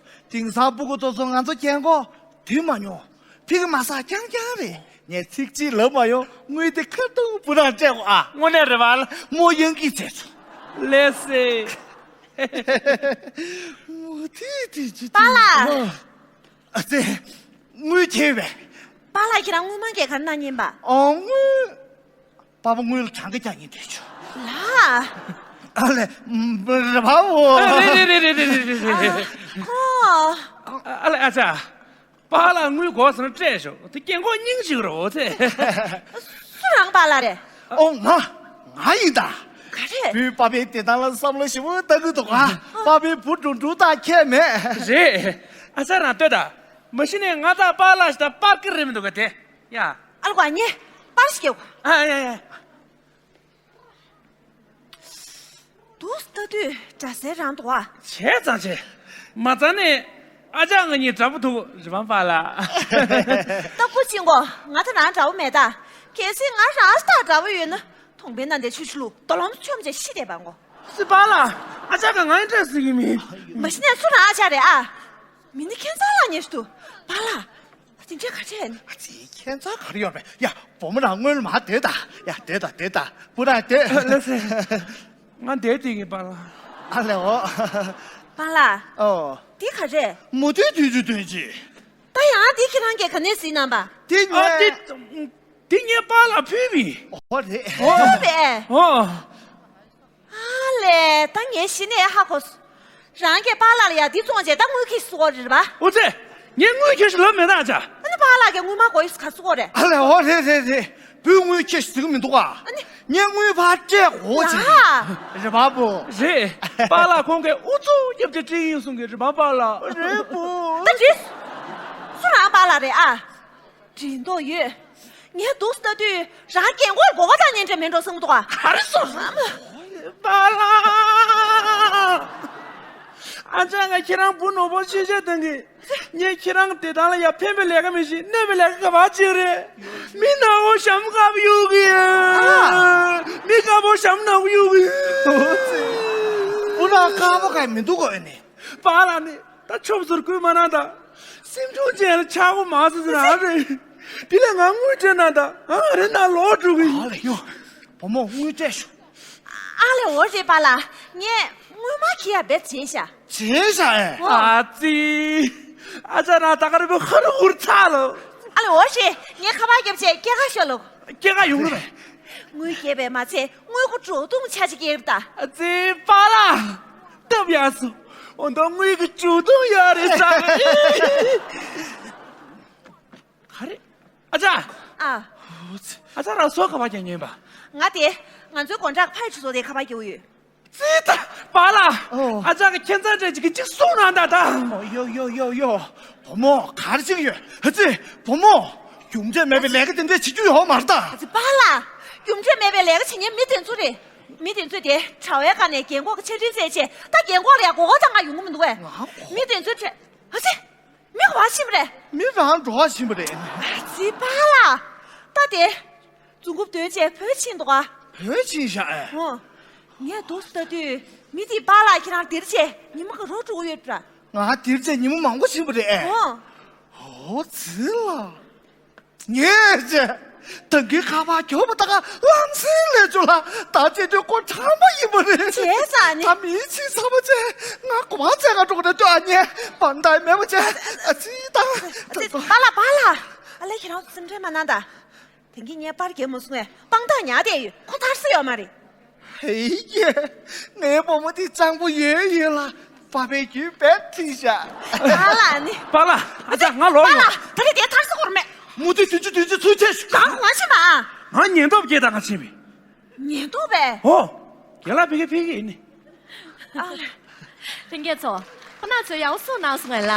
དེང་སང་སྤུ་གུ་ཚོ་ཚོ་ང་ཚོ་རྒན་གོག་དུས་མ་མྱོང་། ཕ་གི་མ་ཟ་རྐྱང་རྐྱང་རེད། ངས་ཚིག་གཅིག་ལབ་མ་ཡོང་། དངུལ་དེ་ཁ་ཐུག་བུ་ར་སྤྲད་དགོས་ཨ། དངོས་གནས་རེད་པཱ་ལགས། མོ་ཡང་གི་བྱས་ཚོ། ལགས་སེ། མོ་དེ་དེ་ཅི་པཱ་ལགས། ཨ་ཙི། དངུལ་ཁྱེར་བས། པཱ་ལགས་ཁྱེད་རང་དངུལ་སྨར་སྐྱེལ་ག་གནང་མཁན་པ། ཨོ་དངུལ། པ་ཕ་དངུལ་གྲངས་ཀ་རྒྱག་མཁན་དེ་ཆུ། ལགས། ཨ་ལས། རེད་པ་འོ། རེད་རེད། ཨ། ཨ་ལས་ཨ་ཅག་པཱ་ལགས་དངུལ་དགོས་ཟེར་ན་སྤྲད་ཤོག་དེ་རྒན་གོག་སྙིང་རྗེ་རེད་འོ་ཚེ། སུ་རང་པཱ་ལགས་རེད། ཨོ་ང་། ང་ཡིན་ད། ག་རེ། བུས་པ་ཕའི་བདེ་ཐང་ལ་བསམ་བློ་ཞིབ་པོ་བཏང་གི་འདུག་ག་པ་ཕའི་བུ་འགྲོ་འགྲོ་དང་ཁྱད་མེད། རེད། ཨ་ཅག་རང་ལྟོས་དང་། མ་གཞི་ནས་ང་དང་པཱ་ལགས་ཞིག་དང་པར་ཀི་རེད་མི་འདུག་ག་དེ། ཡ། ཨ་ལ་གོ་ཨ་ཉེ། པར་ཞིག་སྐྱེལ་གོ་ཨ་ཡ་ཡ། འདུག་ལྟ་དུས་འདྲ་སེ་རང་འདུག་ཨ། བྱས་ཙང་བྱས། མ་རྩ་ནས་ཨ་ཅག་ང་གཉིས་འདྲ་པོ་འདུག་རི་བང་པཱ་ལགས། ད་སྐུ་མཁྱེན་གོ་ང་ད་རང་འདྲ་པོ་མེད་ད། གལ་སྲིད་ང་རང་ལྟ་འདྲ་པོ་ཡོད་ན། གདོང་པའི་ནང་དེ་ཆུ་ཆུ་ལུག་རྡོ་ལོང་ཆོམ་ཆེ་ཤི་བསྡད་པ་ངོ་། སི་པཱ་ལགས། ཨ་ཅག་ག་ང་ཡི་འདྲ་ཟེར་གི་མིན། མ་གཞི་ནས་སུ་རང་ཨ་ཅག་རེད་ཨ། མི་ནི་ཁྱད་མཚར་ལ་ཉེ་ཞུ་དུ། པཱ་ལགས། དེ་འདྲ་ག་ཚད་ནི། ཨ་ཙི་ཁྱད་མཚར་ག་རེ་ཡོད་པས། ཡ་བུ་མོ་རང་སྔོན་ལ་མར་སྡོད་ད། ཡ་སྡོད་ད་སྡོད་ད། བུ་རང་སྡོད། ལགས་སེ། ང་འདིར་སྡོད་ཀྱི་པཱ་ལགས། ཨ་ལས་འོ། པཱ་ལགས། ཨོ། འདི་ག་རེད། མོ་དུས་དུས་ཅུ་དོན་ཅི། ད་ཡང་འདི་ཁྱེད་རང་གིས་ག་ནས་གཟིགས་གནང་པ། དེ་ཨ་ངས། དེ་ངས་པཱ་ལགས་ཕུལ་བས། ཨོ་རེད། ཨོ་རེད། ཨོ། ཨ་ལས་ད་ངས་གཞི་ནས་ཧ་གོ། རང་གིས་པཱ་ལགས་ལ་ཡ་འདི་བཙོང་བྱས་ད་དངུལ་ཁྱེར་སོང་བ་རེད་པ། ཨོ་ཙི། ངས་དངུལ་ཁྱེར་ཤོག་ལབ་མེད་ད་ཨ་ཅག་ཨ་ནི་པཱ་ལགས་ཀྱིས་དངུལ་མ་དགོས་ཡོད་ག་སོང་བ་རེད། ཨ་ལས་ཨོ་རེད་རེད་རེད། བུས་དངུལ་ཁྱེར་ཤོག་ཟེར་གི་མི་འདུག་ག་ཨ་ནི། ངས་དངུལ་ཕར་སྤྲད་དགོས་ཟེར་གི། ལགས། རེད་པ་བུ། རེད། པཱ་ལགས་ཁོང་གིས་ཨུ་ཚུགས་རྒྱབ་བྱས་སྤྲད་ཀྱི་ཡིན་གསུང་གི་རེད་པ་པཱ་ལགས། རེད་བུ། ད་རེད། སུ་རང་པཱ་ལགས་རེད་ཨ། འགྲིག་མདོག་ཡོད། ངས་འདུག་ལྟ་དུས་རང་རྒན་གོག་དགོས་པ་དང་ཉན་འདྲ་མེད་འགྲོ་བསམ་གི་འདུག་ག་ག་རེ་སོང་ཟེར། པཱ་ལགས། ཨ་ཅག་ང་ཁྱེད་རང་བུ་ནོར་བུ་ཆེ་ཆེ་བཏང་གི་ངས་ཁྱེད་རང་བདེ་ཐང་ལ་ཡ་ཕན་པའི་ལས་ཀ་མི་ཤེས། གནོད་པའི་ལས་ཀ་ག་པར་བྱེད་རེད། མི་ནག་པོ་ཞྭ་མོ་དཀར་པོ་གཡུག་གི་ཡིན། མི་དཀར་པོ་ཞྭ་མོ་ནག་པོ་གཡུག་གི་ཡིན། བུ་ནག་དཀར་པོ་ག་མི་འདུག་གོ་ཨེ་ནི། པཱ་ལགས་ནི་ད་ཆོབ་ཟུར་བསྐུལ་མ་གནང་ད། སེམས་ཆུང་ཅན་ལ་ཆག་སྒོ་མ་བཟོ་ཟེར་ཨ་རེད། དེ་ལས་ང་དངུལ་སྤྲད་གནང་ད། ཨ་རེ་ན་ལོག་འགྲོ་གི་ཡིན། ཨ་ལས་ཡོ། བུ་མོ་དངུལ་སྤྲད་ཤོག་ཨ་ལས་འོ་རེད་པཱ་ལགས། ངས་དངུལ་སྨར་ཁྱེར་ཡ་བེད་བྱས་ཤག་བྱས་ཤག་ཨེ། ཨོ། ཨ་ཙི། ཨ་ཅག་རང་ད་ག་རེ་བོ་ཧ་རུ་ཧུར་ཚ་ལོ། ཨ་ལས་འོ་རེད། ངས་ཁ་པར་རྒྱབ་བྱས་སྐྱེལ་ག་ཤོག་ལོ། སྐྱེལ་ག་ཡོང་གི་རེད། དངུལ་བརྒྱ་པས་མ་ཚད་དངུལ་སྒོར་དྲུག་སྟོང་ཆ་གཅིག་སྐྱེལ་ད། ཨ་ཙི་པཱ་ལགས། སྟབས་ཡག་སོང་། འོ་ད་དངུལ་གྱི་དྲུག་སྟོང་ཡོད་རེད་ས། ག་རེ། ཨ་ཅག་ཨ། ཨ་ཅག་རང་སོ་ག་པར་རྒྱག་མཁན་པ། ང་དེ། ང་ཚོའི་དགོང་དག་ཕ་ཡི་གྲོས་ཚོགས་དེ་ཁ་པར་རྒྱག་ཡོད། ཙི་ད། པཱ་ལགས། ཨོ། ཨ་ཅག་གི་ཁྱད་མཚར་འདྲ་ཅིག་གི་གཅིག་གསུང་གནང་ད་ད། ཨོ་ཡོ་ཡོ་ཡོ་ཡོ། བུ་མོ་ག་རེ་བྱེད་ཀྱི་ཡོད། ཨ་ཙི། བུ་མོ། རྒྱུ་འབྲས་མེད་པའི་ལས་ཀ་དེ་འདྲ་བྱེད་རྒྱུ་ཡོད་མ་རེད་ད། ཨ་ཙི་པཱ་ལགས། རྒྱུ་འབྲས་མེད་པའི་ལས་ཀ་བྱེད་མཁན་མི་དེ་ཚོ་རེད། མི་དེ་ཚོས་དེ་དྲ་བའི་སྒང་ནས་རྒན་གོག་གི་ཆ་འཕྲིན་བཙལ་བྱས་ད་རྒན་གོག་ལ་ཡ་མགོ་སྐོར་བཏང་ག་ཡོང་གི་མི་འདུག་གས། ང་ཁོ། མི་དེ་ཚོས་དྲ། ཨ་ཙི། མི་ག་པར་ཕྱིན་པ་རེད། མི་རང་འགྲོ་བ་ཕྱིན་པ་རེད། ཨ་ཙི་པཱ་ལགས། ད་དེ། རྫུན་རྐུབ་དོན་བྱས་བུད་ཕྱིན་འདུག་ག། བུད་ཕྱིན་བཞག་ཨེ། ཧོ། ངས་འདུག་སེ་ལྟ་དུས་མི་དེས་པཱ་ལགས་ཁྱེད་རང་འདིར་བྱས་ཉི་མ་ག་རོ་འགྲོ་གི་ཡོད་པ། ང་འདིར་བྱས་ཉི་མ་མང་པོ་ཕྱིན་པ་རེད་ཨེ། ཧོ། ཧོ་ཙི་ལ། ངས་བྱས། ད་གིན་ཁ་པར་རྒྱོབ་པ་ད་ག་ལམ་སེང་ལས་བྱུང་ལ་ད་བྱེད་དུས་ཁོ་གྲང་མོ་ཡིན་པ་རེད། བྱས་ཙང་ནི། ད་མིའི་ཆིག་ཚ་པོ་བྱས་ང་གོ་མ་བྱས་ག་འགྲོ་གི་རེད་ལྟོས་ཨ་ཉེ་བར་མདའ་མེད་པ་བྱས་ཨ་ཙི་ད། ཨ་ཙི་པཱ་ལགས་པཱ་ལགས། ཨ་ལས་ཁྱེད་རང་ཚོ་སེམས་ཁྲལ་མ་གནང་ད། དེང་གི་ངས་པར་རྒྱག་མ་སོང་བས་དཔང་རྟགས་ཉར་བསྡད་ཡོད། ཁོ་ཐར་ས་ཡོད་མ་རེད། ཧེ་ཡེ། ངའི་བུ་མོ་འདི་སྤྱང་པོ་ཡོད་ཡོད་ལ་པ་ཕའི་རྒྱུད་བེད་ཐིག་བཞག་པཱ་ལགས་ནི། པཱ་ལགས་ཨ་ཅག་ང་ལོག་པཱ་ཡོང་། ལགས་ད་རེས་དེ་ཐར་ས་སྐོར་མེད། མུ་ཏིག་བདུན་ཅུ་བདུན་ཅུ་ཚུན་ཆད་ཞུ། གང་གོང་ཕྱིན་པ། ང་ཉེན་རྟོག་བྱེད་དང་ང་ཕྱིན་པས། ཉེན་རྟོག་པས། ཨོ། རྒན་ལགས་ཕ་གིར་ཕེབས་ཀྱི་ཡིན་ནི། ལྷན་རྒྱས་ཚོ། ཁོ་ན་ཚོས་ཡག་པོ་གསུངས་གནང་སོང་ངས་ལ།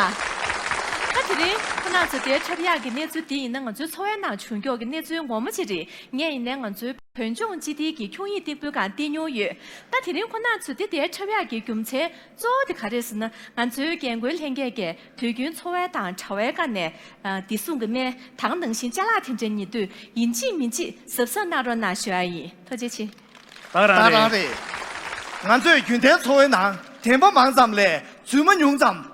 ད་དེ་རིང་ཁོ་ན་ཚོས་དེའི་འཁྲབ་ཡག་གི་གནས་ཚུལ་འདི་ཡིན་ན་ང་ཚོའི་འཚོ་བའི་ནང་བྱུང་ཀྱོག་གི་གནས་ཚུལ་ངོ་མ་ཅིག་རེད། ངས་ཡིན་ནའི་ང་ཚོའི་བོད་ལྗོངས་སྤྱི་བདེ་གི་ཁྱོན་ཡིག་སྟེགས་བུའི་སྒང་བལྟས་མྱོང་ཡོད། ད་དེ་རིང་ཁོ་ན་ཚོས་འདི་དེའི་འཁྲབ་ཡག་གི་རྒྱུ་མཚན་གཙོ་བོ་དེ་ག་རེད་ཟེར་ན། ང་ཚོའི་རྒན་རྒོན་ལྷན་རྒྱས་ཀྱིས་དུས་རྒྱུན་འཚོ་བའི་དང་དྲ་བའི་སྒང་ནས་ཨ་བདེ་སྲུང་གི་སྨན་དང་ནང་བཞིན་ཅ་ལག་དེ་འདྲ་ཉོ་དུས་ཡིན་གཅིག་མིན་གཅིག་གཟབ་གཟབ་གནང་རོགས་གནང་ཞུ་ཡ་ཡིན། ཐུགས་རྗེ་ཆེ། ད་ག་རང་ད་རང་རེད། རེད། ང་ཚོས་རྒྱུན་ལྡན་འཚོ་བའི་ནང་དྲན་པ་མང་ཙམ་ལས་རྫུན་མ་ཉུང་ཙམ།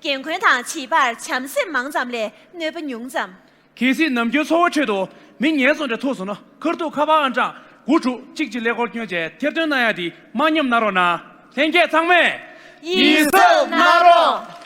རྒན་རྒོན་དང་བྱིས་པར་བྱམས་སེམས་མང་ཙམ་ལས་གནོད་པ་ཉུང་ཙམ། གལ་སྲིད་ནམ་རྒྱུན་འཚོ་བ་ཁྲོད་དུ་མི་ངན་སོང་འདྲ་ཐུག་སོང་ན་ཁ་ཐུག་ཁ་པར་ཨང་གྲངས་དགུ་དྲུག་གཅིག་གཅིག་ཀླད་ཀོར་བསྐྱོན་བྱས་ཐེར་འདོན་གནང་ཡ་དེ་མ་ཉམས་གནང་རོགས་གནང་། ལྷན་རྒྱས་ཚང་མས་ཡིད་གཟབ་གནང་རོགས།